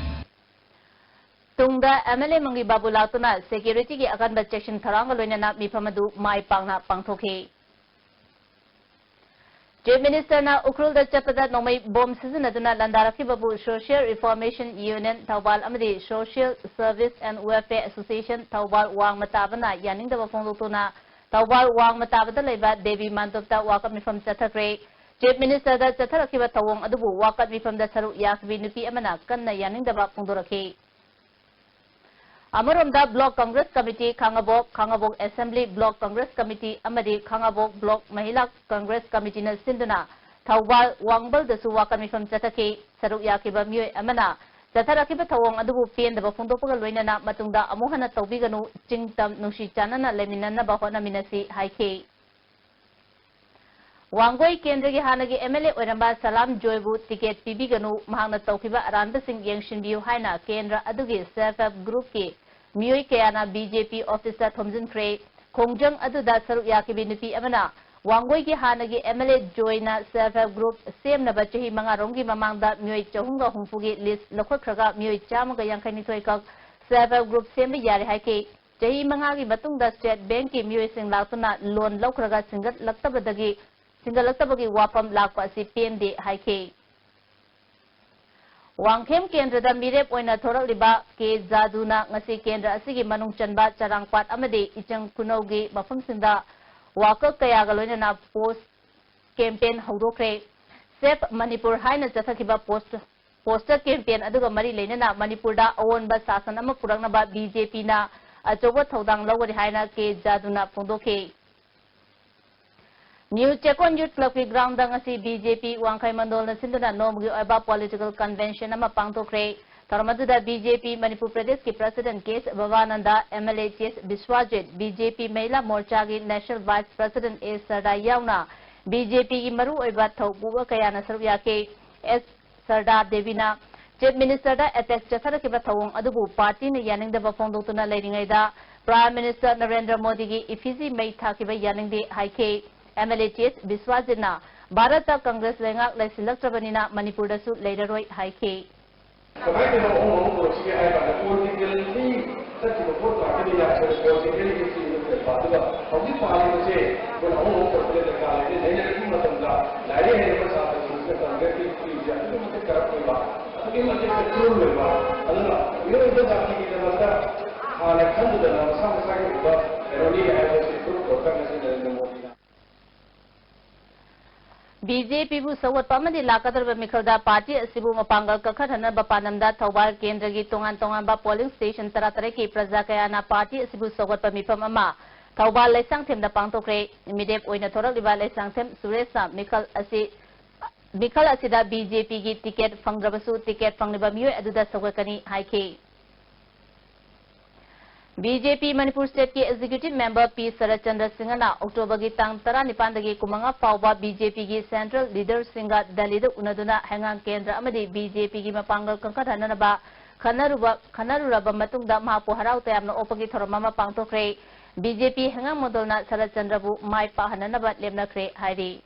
ꯇꯨꯡꯗ MLA ꯃꯪꯒꯤ ꯕꯥꯕꯨ ꯂꯥꯛꯇꯨꯅ security ꯒꯤ ꯑꯀꯟꯕ ꯆꯦꯛꯁꯤꯟ ꯊꯧꯔꯥꯡꯒ ꯂꯣꯏꯅꯅ ꯃꯤꯐꯝ ꯑꯗꯨ ꯃꯥꯏ ꯄꯥꯛꯅ ꯄꯥꯡꯊꯣꯛꯈꯤ꯫ Chief Minister ꯅ ꯎꯈ꯭ꯔꯨꯜꯗ ꯆꯠꯄꯗ ꯅꯣꯡꯃꯩ ꯕꯣꯝ ꯁꯤꯖꯤꯟꯅꯗꯨꯅ ꯂꯥꯟꯗꯥꯔꯛꯈꯤꯕꯕꯨ Social Reformation Union ꯊꯧꯕꯥꯜ ꯑꯃꯗꯤ Social Service and Welfare Association Thoubal ꯋꯥꯡꯃ ꯇꯥꯕꯅ ꯌꯥꯅꯤꯡꯗꯕ ꯐꯣꯡꯗꯣꯛꯇꯨꯅ ꯊꯧꯕꯥꯜ ꯋꯥꯡꯃ ꯇꯥꯕꯗ ꯂꯩꯕ ꯗꯦꯕꯤ ꯃꯥꯟꯗꯣꯞꯇ ꯋꯥꯀꯠ ꯃꯤꯐꯝ ꯆꯠꯊꯈ꯭ꯔꯦ꯫ Chief Minister ꯗ ꯆꯠꯊꯔꯛꯈꯤꯕ ꯊꯧꯑꯣꯡ ꯑꯗꯨꯕꯨ ꯋꯥꯀꯠ ꯃꯤꯐꯝꯗ ꯁꯔꯨꯛ ꯌꯥꯈꯤꯕꯤ ꯅꯨꯄꯤ ꯑꯃꯅ ꯀꯟꯅ ꯌꯥꯅꯤꯡꯗꯕ ꯐꯣꯡꯗꯣꯔꯛꯈꯤ꯫ ꯑꯃꯔꯣꯝꯗ, Block Congress Committee ꯈꯥꯉꯕꯣꯛ, ꯈꯥꯉꯕꯣꯛ Assembly Block Congress Committee ꯑꯃꯗꯤ ꯈꯥꯉꯕꯣꯛ Block Mahila Congress Committeeꯅ ꯁꯤꯟꯗꯨꯅ ꯊꯧꯕꯥꯜ ꯋꯥꯡꯕꯜꯗꯁꯨ ꯋꯥꯀꯠ ꯃꯤꯐꯝ ꯆꯠꯊꯈꯤ꯫ ꯁꯔꯨꯛ ꯌꯥꯈꯤꯕ ꯃꯤꯑꯣꯏ ꯑꯃꯅ ꯆꯠꯊꯔꯛꯈꯤꯕ ꯊꯧꯑꯣꯡ ꯑꯗꯨꯕꯨ ꯄꯦꯟꯗꯕ ꯐꯣꯡꯗꯣꯛꯄꯒ ꯂꯣꯏꯅꯅ ꯃꯇꯨꯡꯗ ꯑꯃꯨꯛ ꯍꯟꯅ ꯇꯧꯕꯤꯒꯅꯨ, ꯆꯤꯡ ꯇꯝ ꯅꯨꯡꯁꯤ ꯆꯥꯟꯅꯅ ꯂꯩꯃꯤꯟꯅꯅꯕ ꯍꯣꯠꯅꯃꯤꯟꯅꯁꯤ ꯍꯥꯏꯈꯤ꯫ ꯋꯥꯡꯒꯣꯏ ꯀꯦꯟꯗ꯭ꯔꯒꯤ ꯍꯥꯟꯅꯒꯤ MLA ꯑꯣꯏꯔꯝꯕ ꯁꯂꯥꯝ ꯖꯣꯏꯕꯨ ꯇꯤꯀꯦꯠ ꯄꯤꯕꯤꯒꯅꯨ, ꯃꯍꯥꯛꯅ ꯇꯧꯈꯤꯕ ꯑꯔꯥꯟꯕꯁꯤꯡ ꯌꯦꯡꯁꯤꯟꯕꯤꯌꯨ ꯍꯥꯏꯅ ꯀꯦꯟꯗ꯭ꯔ ꯑꯗꯨꯒꯤ Self Help Groupꯀꯤ ꯃꯤꯑꯣꯏ ꯀꯌꯥꯅ BJP officeꯇ ꯊꯣꯝꯖꯤꯟꯈ꯭ꯔꯦ꯫ ꯈꯣꯡꯖꯪ ꯑꯗꯨꯗ ꯁꯔꯨꯛ ꯌꯥꯈꯤꯕꯤ ꯅꯨꯄꯤ ꯑꯃꯅ ꯋꯥꯡꯒꯣꯏꯒꯤ ꯍꯥꯟꯅꯒꯤ MLA ꯖꯣꯏꯅ Self Help Group ꯁꯦꯝꯅꯕ ꯆꯍꯤ ꯃꯉꯥ ꯔꯣꯝꯒꯤ ꯃꯃꯥꯡꯗ ꯃꯤꯑꯣꯏ ꯆꯍꯨꯝꯒ ꯍꯨꯝꯐꯨꯒꯤ list ꯂꯧꯈꯠꯈ꯭ꯔꯒ ꯃꯤꯑꯣꯏ ꯆꯥꯝꯃꯒ ꯌꯥꯡꯈꯩ ꯅꯤꯊꯣꯏ ꯈꯛ Self Help Group ꯁꯦꯝꯕ ꯌꯥꯔꯦ ꯍꯥꯏꯈꯤ꯫ ꯆꯍꯤ ꯃꯉꯥꯒꯤ ꯃꯇꯨꯡꯗ State Bankꯀꯤ ꯃꯤꯑꯣꯏꯁꯤꯡ ꯂꯥꯛꯇꯨꯅ loan ꯂꯧꯈ꯭ꯔꯒ ꯁꯤꯡꯒꯠꯂꯛꯇꯕꯗꯒꯤ, ꯁꯤꯡꯒꯠꯂꯛꯇꯕꯒꯤ ꯋꯥꯐꯝ ꯂꯥꯛꯄ ꯑꯁꯤ ꯄꯦꯟꯗꯦ ꯍꯥꯏꯈꯤ꯫ ꯋꯥꯡꯈꯦꯝ ꯀꯦꯟꯗ꯭ꯔꯗ ꯃꯤꯔꯦꯞ ꯑꯣꯏꯅ ꯊꯣꯔꯛꯂꯤꯕ ꯀꯦ ꯖꯥꯗꯨꯅ ꯉꯁꯤ ꯀꯦꯟꯗ꯭ꯔ ꯑꯁꯤꯒꯤ ꯃꯅꯨꯡ ꯆꯟꯕ ꯆꯔꯥꯡꯄꯥꯠ ꯑꯃꯗꯤ ꯏꯆꯪ ꯈꯨꯅꯧꯒꯤ ꯃꯐꯝꯁꯤꯡꯗ ꯋꯥꯀꯠ ꯀꯌꯥꯒ ꯂꯣꯏꯅꯅ post campaign ꯍꯧꯗꯣꯛꯈ꯭ꯔꯦ꯫ Save Manipur ꯍꯥꯏꯅ ꯆꯠꯊꯈꯤꯕ post, poster campaign ꯑꯗꯨꯒ ꯃꯔꯤ ꯂꯩꯅꯅ ꯃꯅꯤꯄꯨꯔꯗ ꯑꯑꯣꯟꯕ ꯁꯥꯁꯟ ꯑꯃ ꯄꯨꯔꯛꯅꯕ BJPꯅ ꯑꯆꯧꯕ ꯊꯧꯗꯥꯡ ꯂꯧꯒꯅꯤ ꯍꯥꯏꯅ ꯀꯦ ꯖꯥꯗꯨꯅ ꯐꯣꯡꯗꯣꯛꯈꯤ꯫ New Chekon Youth Clubꯀꯤ groundꯗ ꯉꯁꯤ BJP ꯋꯥꯡꯈꯩ ꯃꯟꯗꯣꯜꯅ ꯁꯤꯟꯗꯨꯅ ꯅꯣꯡꯃꯒꯤ ꯑꯣꯏꯕ political convention ꯑꯃ ꯄꯥꯡꯊꯣꯛꯈ꯭ꯔꯦ꯫ ꯊꯧꯔꯝ ꯑꯗꯨꯗ BJP ꯃꯅꯤꯄꯨꯔ ꯄ꯭ꯔꯗꯦꯁꯀꯤ President ꯀꯦ ꯑꯦꯁ ꯕꯕꯥꯅꯟꯗ, MLA ꯇꯤ ꯑꯦꯁ ꯕꯤꯁ꯭ꯋꯥꯖꯤꯠ, BJP ꯃꯍꯤꯂꯥ ꯃꯣꯔꯆꯥꯒꯤ National Vice President ꯑꯦ ꯁꯔꯗꯥ ꯌꯥꯎꯅ BJPꯒꯤ ꯃꯔꯨꯑꯣꯏꯕ ꯊꯧꯄꯨꯕ ꯀꯌꯥꯅ ꯁꯔꯨꯛ ꯌꯥꯈꯤ꯫ ꯑꯦꯁ ꯁꯔꯗꯥ ꯗꯦꯕꯤꯅ Chief Ministerꯗ attack ꯆꯠꯊꯔꯛꯈꯤꯕ ꯊꯧꯑꯣꯡ ꯑꯗꯨꯕꯨ partyꯅ ꯌꯥꯅꯤꯡꯗꯕ ꯐꯣꯡꯗꯣꯛꯇꯨꯅ ꯂꯩꯔꯤꯉꯩꯗ Prime Minister ꯅꯔꯦꯟꯗ꯭ꯔ ꯃꯣꯗꯤꯒꯤ effigy ꯃꯩ ꯊꯥꯈꯤꯕ ꯌꯥꯅꯤꯡꯗꯦ ꯍꯥꯏꯈꯤ꯫ MLA ꯇꯤ ꯑꯦꯁ ꯕꯤꯁ꯭ꯋꯥꯖꯤꯠꯅ ꯚꯥꯔꯠꯇ Congress ꯂꯩꯉꯥꯛ ꯂꯩꯁꯤꯜꯂꯛꯇ꯭ꯔꯕꯅꯤꯅ ꯃꯅꯤꯄꯨꯔꯗꯁꯨ ꯂꯩꯔꯔꯣꯏ ꯍꯥꯏꯈꯤ꯫ ꯀꯃꯥꯏꯅ ꯇꯧꯅ ꯑꯍꯣꯡꯕ ꯑꯃ ꯄꯨꯔꯛꯁꯤꯒꯦ ꯍꯥꯏ ꯀꯥꯟꯗ politically ꯆꯠꯈꯤꯕ ꯄꯣꯠ ꯉꯥꯛꯇꯅꯤꯅ ꯑꯩꯈꯣꯏꯅ politically history ꯑꯃ ꯂꯩꯕ꯫ ꯑꯗꯨꯒ ꯍꯧꯖꯤꯛ ꯄꯥꯜꯂꯤꯕꯁꯦ ꯑꯩꯈꯣꯏꯅ ꯑꯍꯣꯡꯕ ꯑꯃ ꯄꯨꯔꯛꯄꯗ ꯗꯔꯀꯥꯔ ꯂꯩꯔꯦ꯫ ꯂꯩꯅꯔꯛꯄ ꯃꯇꯝꯗ ꯂꯥꯏꯔꯤꯛ ꯍꯩꯔꯕ ꯁꯥꯇ꯭ꯔꯁꯤꯡꯁꯤꯅ Congressꯀꯤ historyꯁꯦ ꯑꯗꯨꯛꯀꯤ ꯃꯇꯤꯛ corrupt ꯑꯣꯏꯕ, ꯑꯗꯨꯛꯀꯤ ꯃꯇꯤꯛ cruel ꯑꯣꯏꯕ, ꯑꯗꯨꯅ ꯃꯤꯑꯣꯏꯕ ꯖꯥꯇꯤꯒꯤꯗꯃꯛꯇ ꯍꯥꯟꯅ ꯈꯟꯗꯗꯅ ꯃꯁꯥ ꯃꯁꯥꯒꯤ ꯑꯣꯏꯕ ꯀꯩꯅꯣꯅꯤ ꯍꯥꯏꯕꯁꯤ prove ꯇꯧꯔꯛꯄ ꯉꯁꯤ ꯅꯔꯦꯟꯗ꯭ꯔ ꯃꯣꯗꯤꯅ꯫ ꯕꯤ ꯖꯦ ꯄꯤꯕꯨ ꯁꯧꯒꯠꯄ ꯑꯃꯗꯤ ꯂꯥꯛꯀꯗꯧꯔꯤꯕ ꯃꯤꯈꯜꯗ ꯄꯥꯔꯇꯤ ꯑꯁꯤꯕꯨ ꯃꯄꯥꯡꯒꯜ ꯀꯟꯈꯠꯍꯟꯅꯕ ꯄꯥꯟꯗꯝꯗ ꯊꯧꯕꯥꯜ ꯀꯦꯟꯗ꯭ꯔꯒꯤ ꯇꯣꯉꯥꯟ ꯇꯣꯉꯥꯟꯕ ꯄꯣꯂꯤꯡ ꯁ꯭ꯇꯦꯁꯟ ꯇꯔꯥꯇꯔꯦꯠꯀꯤ ꯄ꯭ꯔꯖꯥ ꯀꯌꯥꯅ ꯄꯥꯔꯇꯤ ꯑꯁꯤꯕꯨ ꯁꯧꯒꯠꯄ ꯃꯤꯐꯝ ꯑꯃ ꯊꯧꯕꯥꯜ ꯂꯩꯁꯥꯡꯊꯦꯝꯗ ꯄꯥꯡꯊꯣꯛꯈ꯭ꯔꯦ꯫ ꯃꯤꯔꯦꯞ ꯑꯣꯏꯅ ꯊꯣꯔꯛꯂꯤꯕ ꯂꯩꯁꯥꯡꯊꯦꯝ ꯁꯨꯔꯦꯁꯅ ꯃꯤꯈꯜ ꯑꯁꯤ, ꯃꯤꯈꯜ ꯑꯁꯤꯗ ꯕꯤ ꯖꯦ ꯄꯤꯒꯤ ꯇꯤꯀꯦꯠ ꯐꯪꯗ꯭ꯔꯕꯁꯨ ꯇꯤꯀꯦꯠ ꯐꯪꯂꯤꯕ ꯃꯤꯑꯣꯏ ꯑꯗꯨꯗ ꯁꯧꯒꯠꯀꯅꯤ ꯍꯥꯏꯈꯤ꯫ ꯕꯤ ꯖꯦ ꯄꯤ ꯃꯅꯤꯄꯨꯔ ꯁ꯭ꯇꯦꯠꯀꯤ ꯑꯦꯛꯖꯤꯀ꯭ꯌꯨꯇꯤꯚ ꯃꯦꯝꯕꯔ ꯄꯤ ꯁꯔꯠꯆꯟꯗ꯭ꯔ ꯁꯤꯡꯍꯅ ꯑꯣꯛꯇꯣꯕꯔꯒꯤ ꯇꯥꯡ ꯇꯔꯥꯅꯤꯄꯥꯟꯗꯒꯤ ꯀꯨꯟꯃꯉꯥ ꯐꯥꯎꯕ ꯕꯤ ꯖꯦ ꯄꯤꯒꯤ ꯁꯦꯟꯇ꯭ꯔꯦꯜ ꯂꯤꯗꯔꯁꯤꯡꯒ ꯗꯦꯜꯂꯤꯗ ꯎꯅꯗꯨꯅ ꯍꯩꯉꯥꯡ ꯀꯦꯟꯗ꯭ꯔ ꯑꯃꯗꯤ ꯕꯤ ꯖꯦ ꯄꯤꯒꯤ ꯃꯄꯥꯡꯒꯜ ꯀꯟꯈꯠꯍꯟꯅꯕ ꯈꯟꯅꯔꯨꯕ, ꯈꯟꯅꯔꯨꯔꯕ ꯃꯇꯨꯡꯗ ꯃꯍꯥꯛꯄꯨ ꯍꯔꯥꯎ ꯇꯌꯥꯝꯅ ꯑꯣꯛꯄꯒꯤ ꯊꯧꯔꯝ ꯑꯃ ꯄꯥꯡꯊꯣꯛꯈ꯭ꯔꯦ꯫ ꯕꯤ ꯖꯦ ꯄꯤ ꯍꯩꯉꯥꯡ ꯃꯣꯟꯗꯣꯜꯅ ꯁꯔꯠꯆꯟꯗ꯭ꯔꯕꯨ ꯃꯥꯏ ꯄꯥꯛꯍꯟꯅꯅꯕ ꯂꯦꯞꯅꯈ꯭ꯔꯦ ꯍꯥꯏꯔꯤ꯫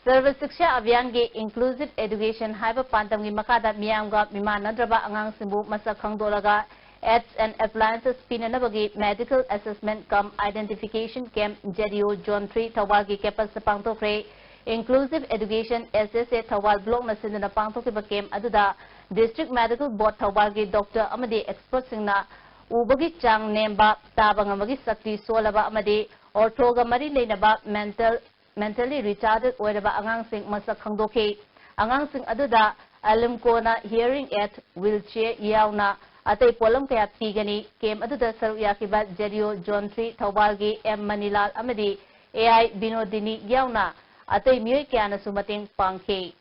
ꯁꯔꯕ ꯁꯤꯛꯁꯥ ꯑꯚꯤꯌꯥꯟꯒꯤ Inclusive Education ꯍꯥꯏꯕ ꯄꯥꯟꯗꯝꯒꯤ ꯃꯈꯥꯗ ꯃꯤꯌꯥꯝꯒ ꯃꯤꯃꯥꯟꯅꯗ꯭ꯔꯕ ꯑꯉꯥꯡꯁꯤꯡꯕꯨ ꯃꯁꯛ ꯈꯪꯗꯣꯛꯂꯒ aids and appliances ꯄꯤꯅꯅꯕꯒꯤ medical assessment cum identification camp J D O Zone three ꯊꯧꯕꯥꯜꯒꯤ ꯀꯦꯝꯄꯁꯇ ꯄꯥꯡꯊꯣꯛꯈ꯭ꯔꯦ꯫ Inclusive Education S S A Thoubal ꯕ꯭ꯂꯣꯛꯅ ꯁꯤꯟꯗꯨꯅ ꯄꯥꯡꯊꯣꯛꯈꯤꯕ ꯀꯦꯝꯞ ꯑꯗꯨꯗ District Medical Board ꯊꯧꯕꯥꯜꯒꯤ ꯗꯣꯛꯇꯔ ꯑꯃꯗꯤ ꯑꯦꯛꯁꯄꯔꯠꯁꯤꯡꯅ ꯎꯕꯒꯤ ꯆꯥꯡ ꯅꯦꯝꯕ, ꯇꯥꯕ ꯉꯝꯕꯒꯤ ꯁꯛꯇꯤ ꯁꯣꯜꯂꯕ ꯑꯃꯗꯤ ortho ꯒ ꯃꯔꯤ ꯂꯩꯅꯕ mental mentally retarded ꯑꯣꯏꯔꯕ ꯑꯉꯥꯡꯁꯤꯡ ꯃꯁꯛ ꯈꯪꯗꯣꯛꯈꯤ꯫ ꯑꯉꯥꯡꯁꯤꯡ ꯑꯗꯨꯗ Alimco ꯅ hearing aid, wheelchair ꯌꯥꯎꯅ ꯑꯇꯩ ꯄꯣꯠꯂꯝ ꯀꯌꯥ ꯄꯤꯒꯅꯤ꯫ ꯀꯦꯝꯞ ꯑꯗꯨꯗ ꯁꯔꯨꯛ ꯌꯥꯈꯤꯕ J D O Zone three ꯊꯧꯕꯥꯜꯒꯤ ꯑꯦꯝ ꯃꯅꯤꯂꯥꯜ ꯑꯃꯗꯤ A I ꯕꯤꯅꯣꯗꯤꯅꯤ ꯌꯥꯎꯅ ꯑꯇꯩ ꯃꯤꯑꯣꯏ ꯀꯌꯥꯅꯁꯨ ꯃꯇꯦꯡ ꯄꯥꯡꯈꯤ꯫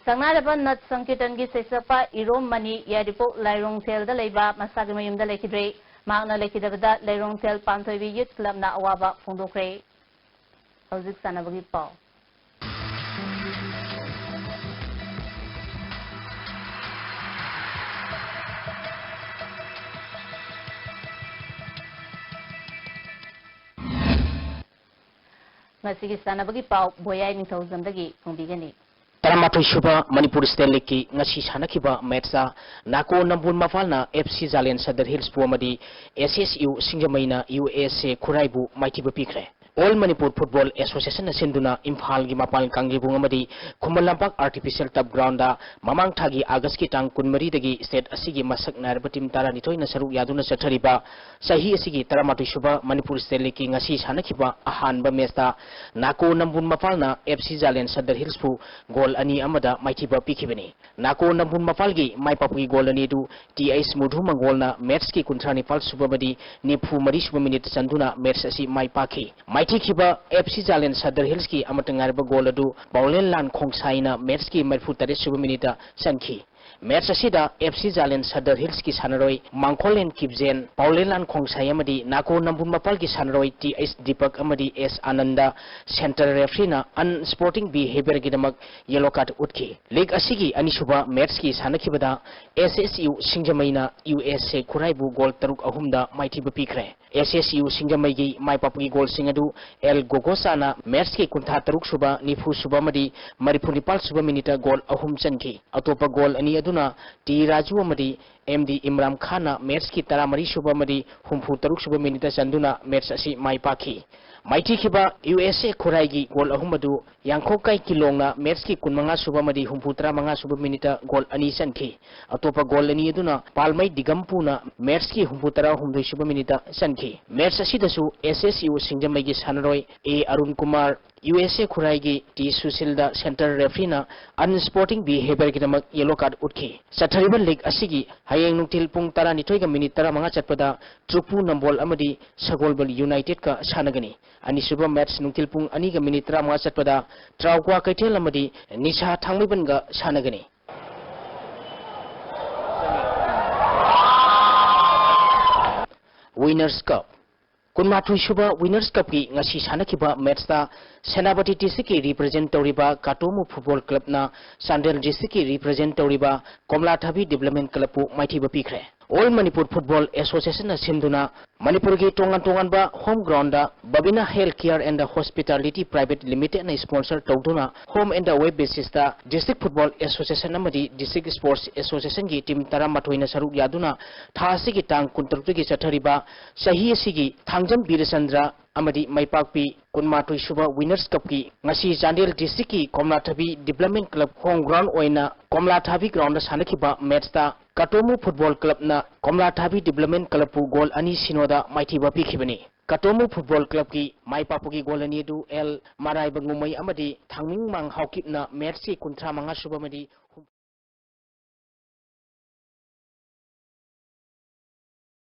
ꯁꯛꯅꯥꯏꯔꯕ ꯅꯠ ꯁꯪꯀꯤꯔꯇꯟꯒꯤ ꯁꯩꯁꯛꯄ ꯏꯔꯣꯝ ꯃꯅꯤ ꯌꯥꯏꯔꯤꯄꯣꯛ ꯂꯥꯏꯔꯣꯡꯊꯦꯜꯗ ꯂꯩꯕ ꯃꯁꯥꯒꯤ ꯃꯌꯨꯝꯗ ꯂꯩꯈꯤꯗ꯭ꯔꯦ꯫ ꯃꯍꯥꯛꯅ ꯂꯩꯈꯤꯗꯕꯗ ꯂꯩꯔꯣꯡꯊꯦꯜ ꯄꯥꯟꯊꯣꯏꯕꯤ ꯌꯨꯠ ꯀ꯭ꯂꯕꯅ ꯑꯋꯥꯕ ꯐꯣꯡꯗꯣꯛꯈ꯭ꯔꯦ꯫ ꯍꯧꯖꯤꯛ ꯁꯥꯟꯅꯕꯒꯤ ꯄꯥꯎ꯫ ꯉꯁꯤꯒꯤ ꯁꯥꯟꯅꯕꯒꯤ ꯄꯥꯎ ꯕꯣꯌꯥꯏ ꯅꯤꯡꯊꯧꯖꯝꯗꯒꯤ ꯐꯣꯡꯕꯤꯒꯅꯤ꯫ ꯇꯔꯥꯃꯥꯊꯣꯏ ꯁꯨꯕ ꯃꯅꯤꯄꯨꯔ ꯁ꯭ꯇꯦꯠ ꯂꯤꯒꯀꯤ ꯉꯁꯤ ꯁꯥꯟꯅꯈꯤꯕ ꯃꯦꯠꯁꯇ ꯅꯥꯀꯣ ꯅꯝꯕꯣꯜ ꯃꯄꯥꯜꯅ F C ꯖꯥꯂꯦꯟ ꯁꯗꯔ ꯍꯤꯜꯁꯄꯨ ꯑꯃꯗꯤ S S U ꯁꯤꯡꯖꯃꯩꯅ U S A ꯈꯨꯔꯥꯏꯕꯨ ꯃꯥꯏꯊꯤꯕ ꯄꯤꯈ꯭ꯔꯦ꯫ All Manipur Football Association ꯅ ꯁꯤꯟꯗꯨꯅ ꯏꯝꯐꯥꯜꯒꯤ ꯃꯄꯥꯟ ꯀꯥꯡꯖꯩꯕꯨꯡ ꯑꯃꯗꯤ Khuman Lampak Artificial Turf Ground ꯗ ꯃꯃꯥꯡ ꯊꯥꯒꯤ ꯑꯥꯒꯁꯀꯤ ꯇꯥꯡ ꯀꯨꯟꯃꯔꯤꯗꯒꯤ state ꯑꯁꯤꯒꯤ ꯃꯁꯛ ꯅꯥꯏꯔꯕ team ꯇꯔꯥꯅꯤꯊꯣꯏꯅ ꯁꯔꯨꯛ ꯌꯥꯗꯨꯅ ꯆꯠꯊꯔꯤꯕ ꯆꯍꯤ ꯑꯁꯤꯒꯤ ꯇꯔꯥꯃꯥꯊꯣꯏ ꯁꯨꯕ ꯃꯅꯤꯄꯨꯔ State League ꯀꯤ ꯉꯁꯤ ꯁꯥꯟꯅꯈꯤꯕ ꯑꯍꯥꯟꯕ match ꯇ ꯅꯥꯀꯣ ꯅꯝꯕꯨꯜ ꯃꯄꯥꯜꯅ F C ꯖꯥꯂꯦꯟ ꯁꯗꯔ ꯍꯤꯜꯁꯄꯨ goal ꯑꯅꯤ ꯑꯃꯗ ꯃꯥꯏꯊꯤꯕ ꯄꯤꯈꯤꯕꯅꯤ꯫ ꯅꯥꯀꯣ ꯅꯝꯕꯨꯜ ꯃꯄꯥꯜꯒꯤ ꯃꯥꯏ ꯄꯥꯛꯄꯒꯤ goal ꯑꯅꯤ ꯑꯗꯨ ꯇꯤ ꯑꯩꯆ ꯃꯨꯗꯨ ꯃꯪꯒꯣꯜꯅ match ꯀꯤ ꯀꯨꯟꯊ꯭ꯔꯥ ꯅꯤꯄꯥꯜ ꯁꯨꯕ ꯑꯃꯗꯤ ꯅꯤꯐꯨ ꯃꯔꯤ ꯁꯨꯕ minute ꯆꯟꯗꯨꯅ match ꯑꯁꯤ ꯃꯥꯏ ꯄꯥꯛꯈꯤ꯫ ꯃꯥꯏꯊꯤꯈꯤꯕ F C ꯖꯥꯂꯦꯟ ꯁꯗꯔ ꯍꯤꯜꯁꯀꯤ ꯑꯃꯠꯇ ꯉꯥꯏꯔꯕ goal ꯑꯗꯨ ꯄꯥꯎꯂꯦꯟꯂꯥꯟ ꯈꯣꯡꯁꯥꯏꯅ match ꯀꯤ ꯃꯔꯤꯐꯨ ꯇꯔꯦꯠ ꯁꯨꯕ minute ꯆꯟꯈꯤ꯫ Match ꯑꯁꯤꯗ F C ꯖꯥꯂꯦꯟ ꯁꯗꯔ ꯍꯤꯜꯁꯀꯤ ꯁꯥꯟꯅꯔꯣꯏ ꯃꯥꯡꯈꯣꯂꯦꯟ ꯀꯤꯞꯖꯦꯟ, ꯄꯥꯎꯂꯦꯟꯂꯥꯟ ꯈꯣꯡꯁꯥꯏ ꯑꯃꯗꯤ ꯅꯥꯀꯣ ꯅꯝꯕꯨꯜ ꯃꯄꯥꯜꯒꯤ ꯁꯥꯟꯅꯔꯣꯏ ꯇꯤ ꯑꯩꯆ ꯗꯤꯄꯛ ꯑꯃꯗꯤ ꯑꯦꯁ ꯑꯥꯅꯟꯗ centre referee ꯅ unsporting behaviour ꯒꯤꯗꯃꯛ yellow card ꯎꯠꯈꯤ꯫ League ꯑꯁꯤꯒꯤ ꯑꯅꯤꯁꯨꯕ match ꯀꯤ ꯁꯥꯟꯅꯈꯤꯕꯗ S S U ꯁꯤꯡꯖꯃꯩꯅ U S A ꯈꯨꯔꯥꯏꯕꯨ goal ꯇꯔꯨꯛ ꯑꯍꯨꯝꯗ ꯃꯥꯏꯊꯤꯕ ꯄꯤꯈ꯭ꯔꯦ꯫ S S U ꯁꯤꯡꯖꯃꯩꯒꯤ ꯃꯥꯏ ꯄꯥꯛꯄꯒꯤ goal ꯁꯤꯡ ꯑꯗꯨ ꯑꯦꯜ ꯒꯣꯒꯣꯁꯥꯅ match ꯀꯤ ꯀꯨꯟꯊ꯭ꯔꯥ ꯇꯔꯨꯛ ꯁꯨꯕ, ꯅꯤꯐꯨ ꯁꯨꯕ ꯑꯃꯗꯤ ꯃꯔꯤꯐꯨ ꯅꯤꯄꯥꯜ ꯁꯨꯕ minute goal ꯑꯍꯨꯝ ꯆꯟꯈꯤ꯫ ꯑꯇꯣꯞꯄ goal ꯑꯅꯤ ꯑꯗꯨꯅ ꯇꯤ ꯔꯥꯖꯨ ꯑꯃꯗꯤ ꯑꯦꯝ ꯗꯤ ꯏꯝꯔꯥꯝ ꯈꯥꯟꯅ match ꯀꯤ ꯇꯔꯥꯃꯔꯤ ꯁꯨꯕ ꯑꯃꯗꯤ ꯍꯨꯝꯐꯨ ꯇꯔꯨꯛ ꯁꯨꯕ minute ꯆꯟꯗꯨꯅ match ꯑꯁꯤ ꯃꯥꯏ ꯄꯥꯛꯈꯤ꯫ ꯃꯥꯏꯊꯤꯈꯤꯕ U S A ꯈꯨꯔꯥꯏꯒꯤ goal ꯑꯍꯨꯝ ꯑꯗꯨ ꯌꯥꯡꯈꯣꯛꯀꯥꯏ ꯀꯤꯂꯣꯡꯅ match ꯀꯤ ꯀꯨꯟꯃꯉꯥ ꯁꯨꯕ ꯑꯃꯗꯤ ꯍꯨꯝꯐꯨ ꯇꯔꯥꯃꯉꯥ ꯁꯨꯕ minute goal ꯑꯅꯤ ꯆꯟꯈꯤ꯫ ꯑꯇꯣꯞꯄ goal ꯑꯅꯤ ꯑꯗꯨꯅ ꯄꯥꯜꯃꯩ ꯗꯤꯒꯝꯄꯨꯅ match ꯀꯤ ꯍꯨꯝꯐꯨ ꯇꯔꯥꯍꯨꯝꯗꯣꯏ ꯁꯨꯕ minute ꯆꯟꯈꯤ꯫ Match ꯑꯁꯤꯗꯁꯨ S S U ꯁꯤꯡꯖꯃꯩꯒꯤ ꯁꯥꯟꯅꯔꯣꯏ A Arun Kumar, U S A ꯈꯨꯔꯥꯏꯒꯤ ꯇꯤ ꯁꯨꯁꯤꯜꯗ centre referee ꯅ unsporting behaviour ꯒꯤꯗꯃꯛ yellow card ꯎꯠꯈꯤ꯫ ꯆꯠꯊꯔꯤꯕ league ꯑꯁꯤꯒꯤ ꯍꯌꯦꯡ ꯅꯨꯡꯊꯤꯜ ꯄꯨꯡ ꯇꯔꯥꯅꯤꯊꯣꯏꯒ minute ꯇꯔꯥꯃꯉꯥ ꯆꯠꯄꯗ ꯇ꯭ꯔꯨꯄꯨ ꯅꯝꯕꯣꯜ ꯑꯃꯗꯤ ꯁꯒꯣꯜꯕꯜ United ꯀ ꯁꯥꯟꯅꯒꯅꯤ꯫ ꯑꯅꯤꯁꯨꯕ match ꯅꯨꯡꯊꯤꯜ ꯄꯨꯡ ꯑꯅꯤꯒ minute ꯇꯔꯥꯃꯉꯥ ꯆꯠꯄꯗ ꯇ꯭ꯔꯥꯎꯀ꯭ꯋꯥ ꯀꯩꯊꯦꯜ ꯑꯃꯗꯤ ꯅꯤꯁꯥ ꯊꯥꯡꯃꯩꯕꯟꯒ ꯁꯥꯟꯅꯒꯅꯤ꯫ Winners Cup꯫ ꯀꯨꯟꯃꯥꯊꯣꯏ ꯁꯨꯕ Winners Cup ꯀꯤ ꯉꯁꯤ ꯁꯥꯟꯅꯈꯤꯕ match ꯇ ꯁꯦꯅꯥꯄꯇꯤ district ꯀꯤ represent ꯇꯧꯔꯤꯕ ꯀꯥꯇꯣꯃꯨ Football Club ꯅ ꯆꯥꯟꯗꯦꯜ district ꯀꯤ represent ꯇꯧꯔꯤꯕ ꯀꯣꯝꯂꯥꯊꯥꯕꯤ Development Club ꯄꯨ ꯃꯥꯏꯊꯤꯕ ꯄꯤꯈ꯭ꯔꯦ꯫ All Manipur Football Association ꯅ ꯁꯤꯟꯗꯨꯅ ꯃꯅꯤꯄꯨꯔꯒꯤ ꯇꯣꯉꯥꯟ ꯇꯣꯉꯥꯟꯕ home ground the Babina Health Care and Hospitality Private Limited ꯅ sponsor ꯇꯧꯗꯨꯅ home and away basis ꯇ District Football Association ꯑꯃꯗꯤ District Sports Association ꯒꯤ team ꯇꯔꯥꯃꯥꯊꯣꯏꯅ ꯁꯔꯨꯛ ꯌꯥꯗꯨꯅ ꯊꯥ ꯑꯁꯤꯒꯤ ꯇꯥꯡ ꯀꯨꯟꯇꯔꯨꯛꯇꯒꯤ ꯆꯠꯊꯔꯤꯕ ꯆꯍꯤ ꯑꯁꯤꯒꯤ ꯊꯥꯡꯖꯝ ꯕꯤꯔꯆꯟꯗ꯭ꯔ ꯑꯃꯗꯤ ꯃꯥꯏꯄꯥꯛꯄꯤ ꯀꯨꯟꯃꯥꯊꯣꯏ ꯁꯨꯕ Winners Cupꯀꯤ ꯉꯁꯤ Chandel districtꯀꯤ ꯀꯣꯝꯂꯥꯊꯥꯕꯤ Development Club home ground ꯑꯣꯏꯅ ꯀꯣꯝꯂꯥꯊꯥꯕꯤ groundꯗ ꯁꯥꯟꯅꯈꯤꯕ matchꯇ ꯀꯇꯣꯃꯨ Football Clubꯅ ꯀꯣꯝꯂꯥꯊꯥꯕꯤ Development Clubꯄꯨ goal ꯑꯅꯤ ꯁꯤꯅꯣꯗ ꯃꯥꯏꯊꯤꯕ ꯄꯤꯈꯤꯕꯅꯤ꯫ ꯀꯇꯣꯃꯨ Football Clubꯀꯤ ꯃꯥꯏ ꯄꯥꯛꯄꯒꯤ goal ꯑꯅꯤ ꯑꯗꯨ ꯑꯦꯜ ꯃꯔꯥꯏꯕ ꯉꯨꯃꯩ ꯑꯃꯗꯤ ꯊꯥꯡꯃꯤꯡꯃꯥꯡ ꯍꯥꯎꯀꯤꯞꯅ matchꯀꯤ ꯀꯨꯟꯊ꯭ꯔꯥ ꯃꯉꯥ ꯁꯨꯕ ꯑꯃꯗꯤ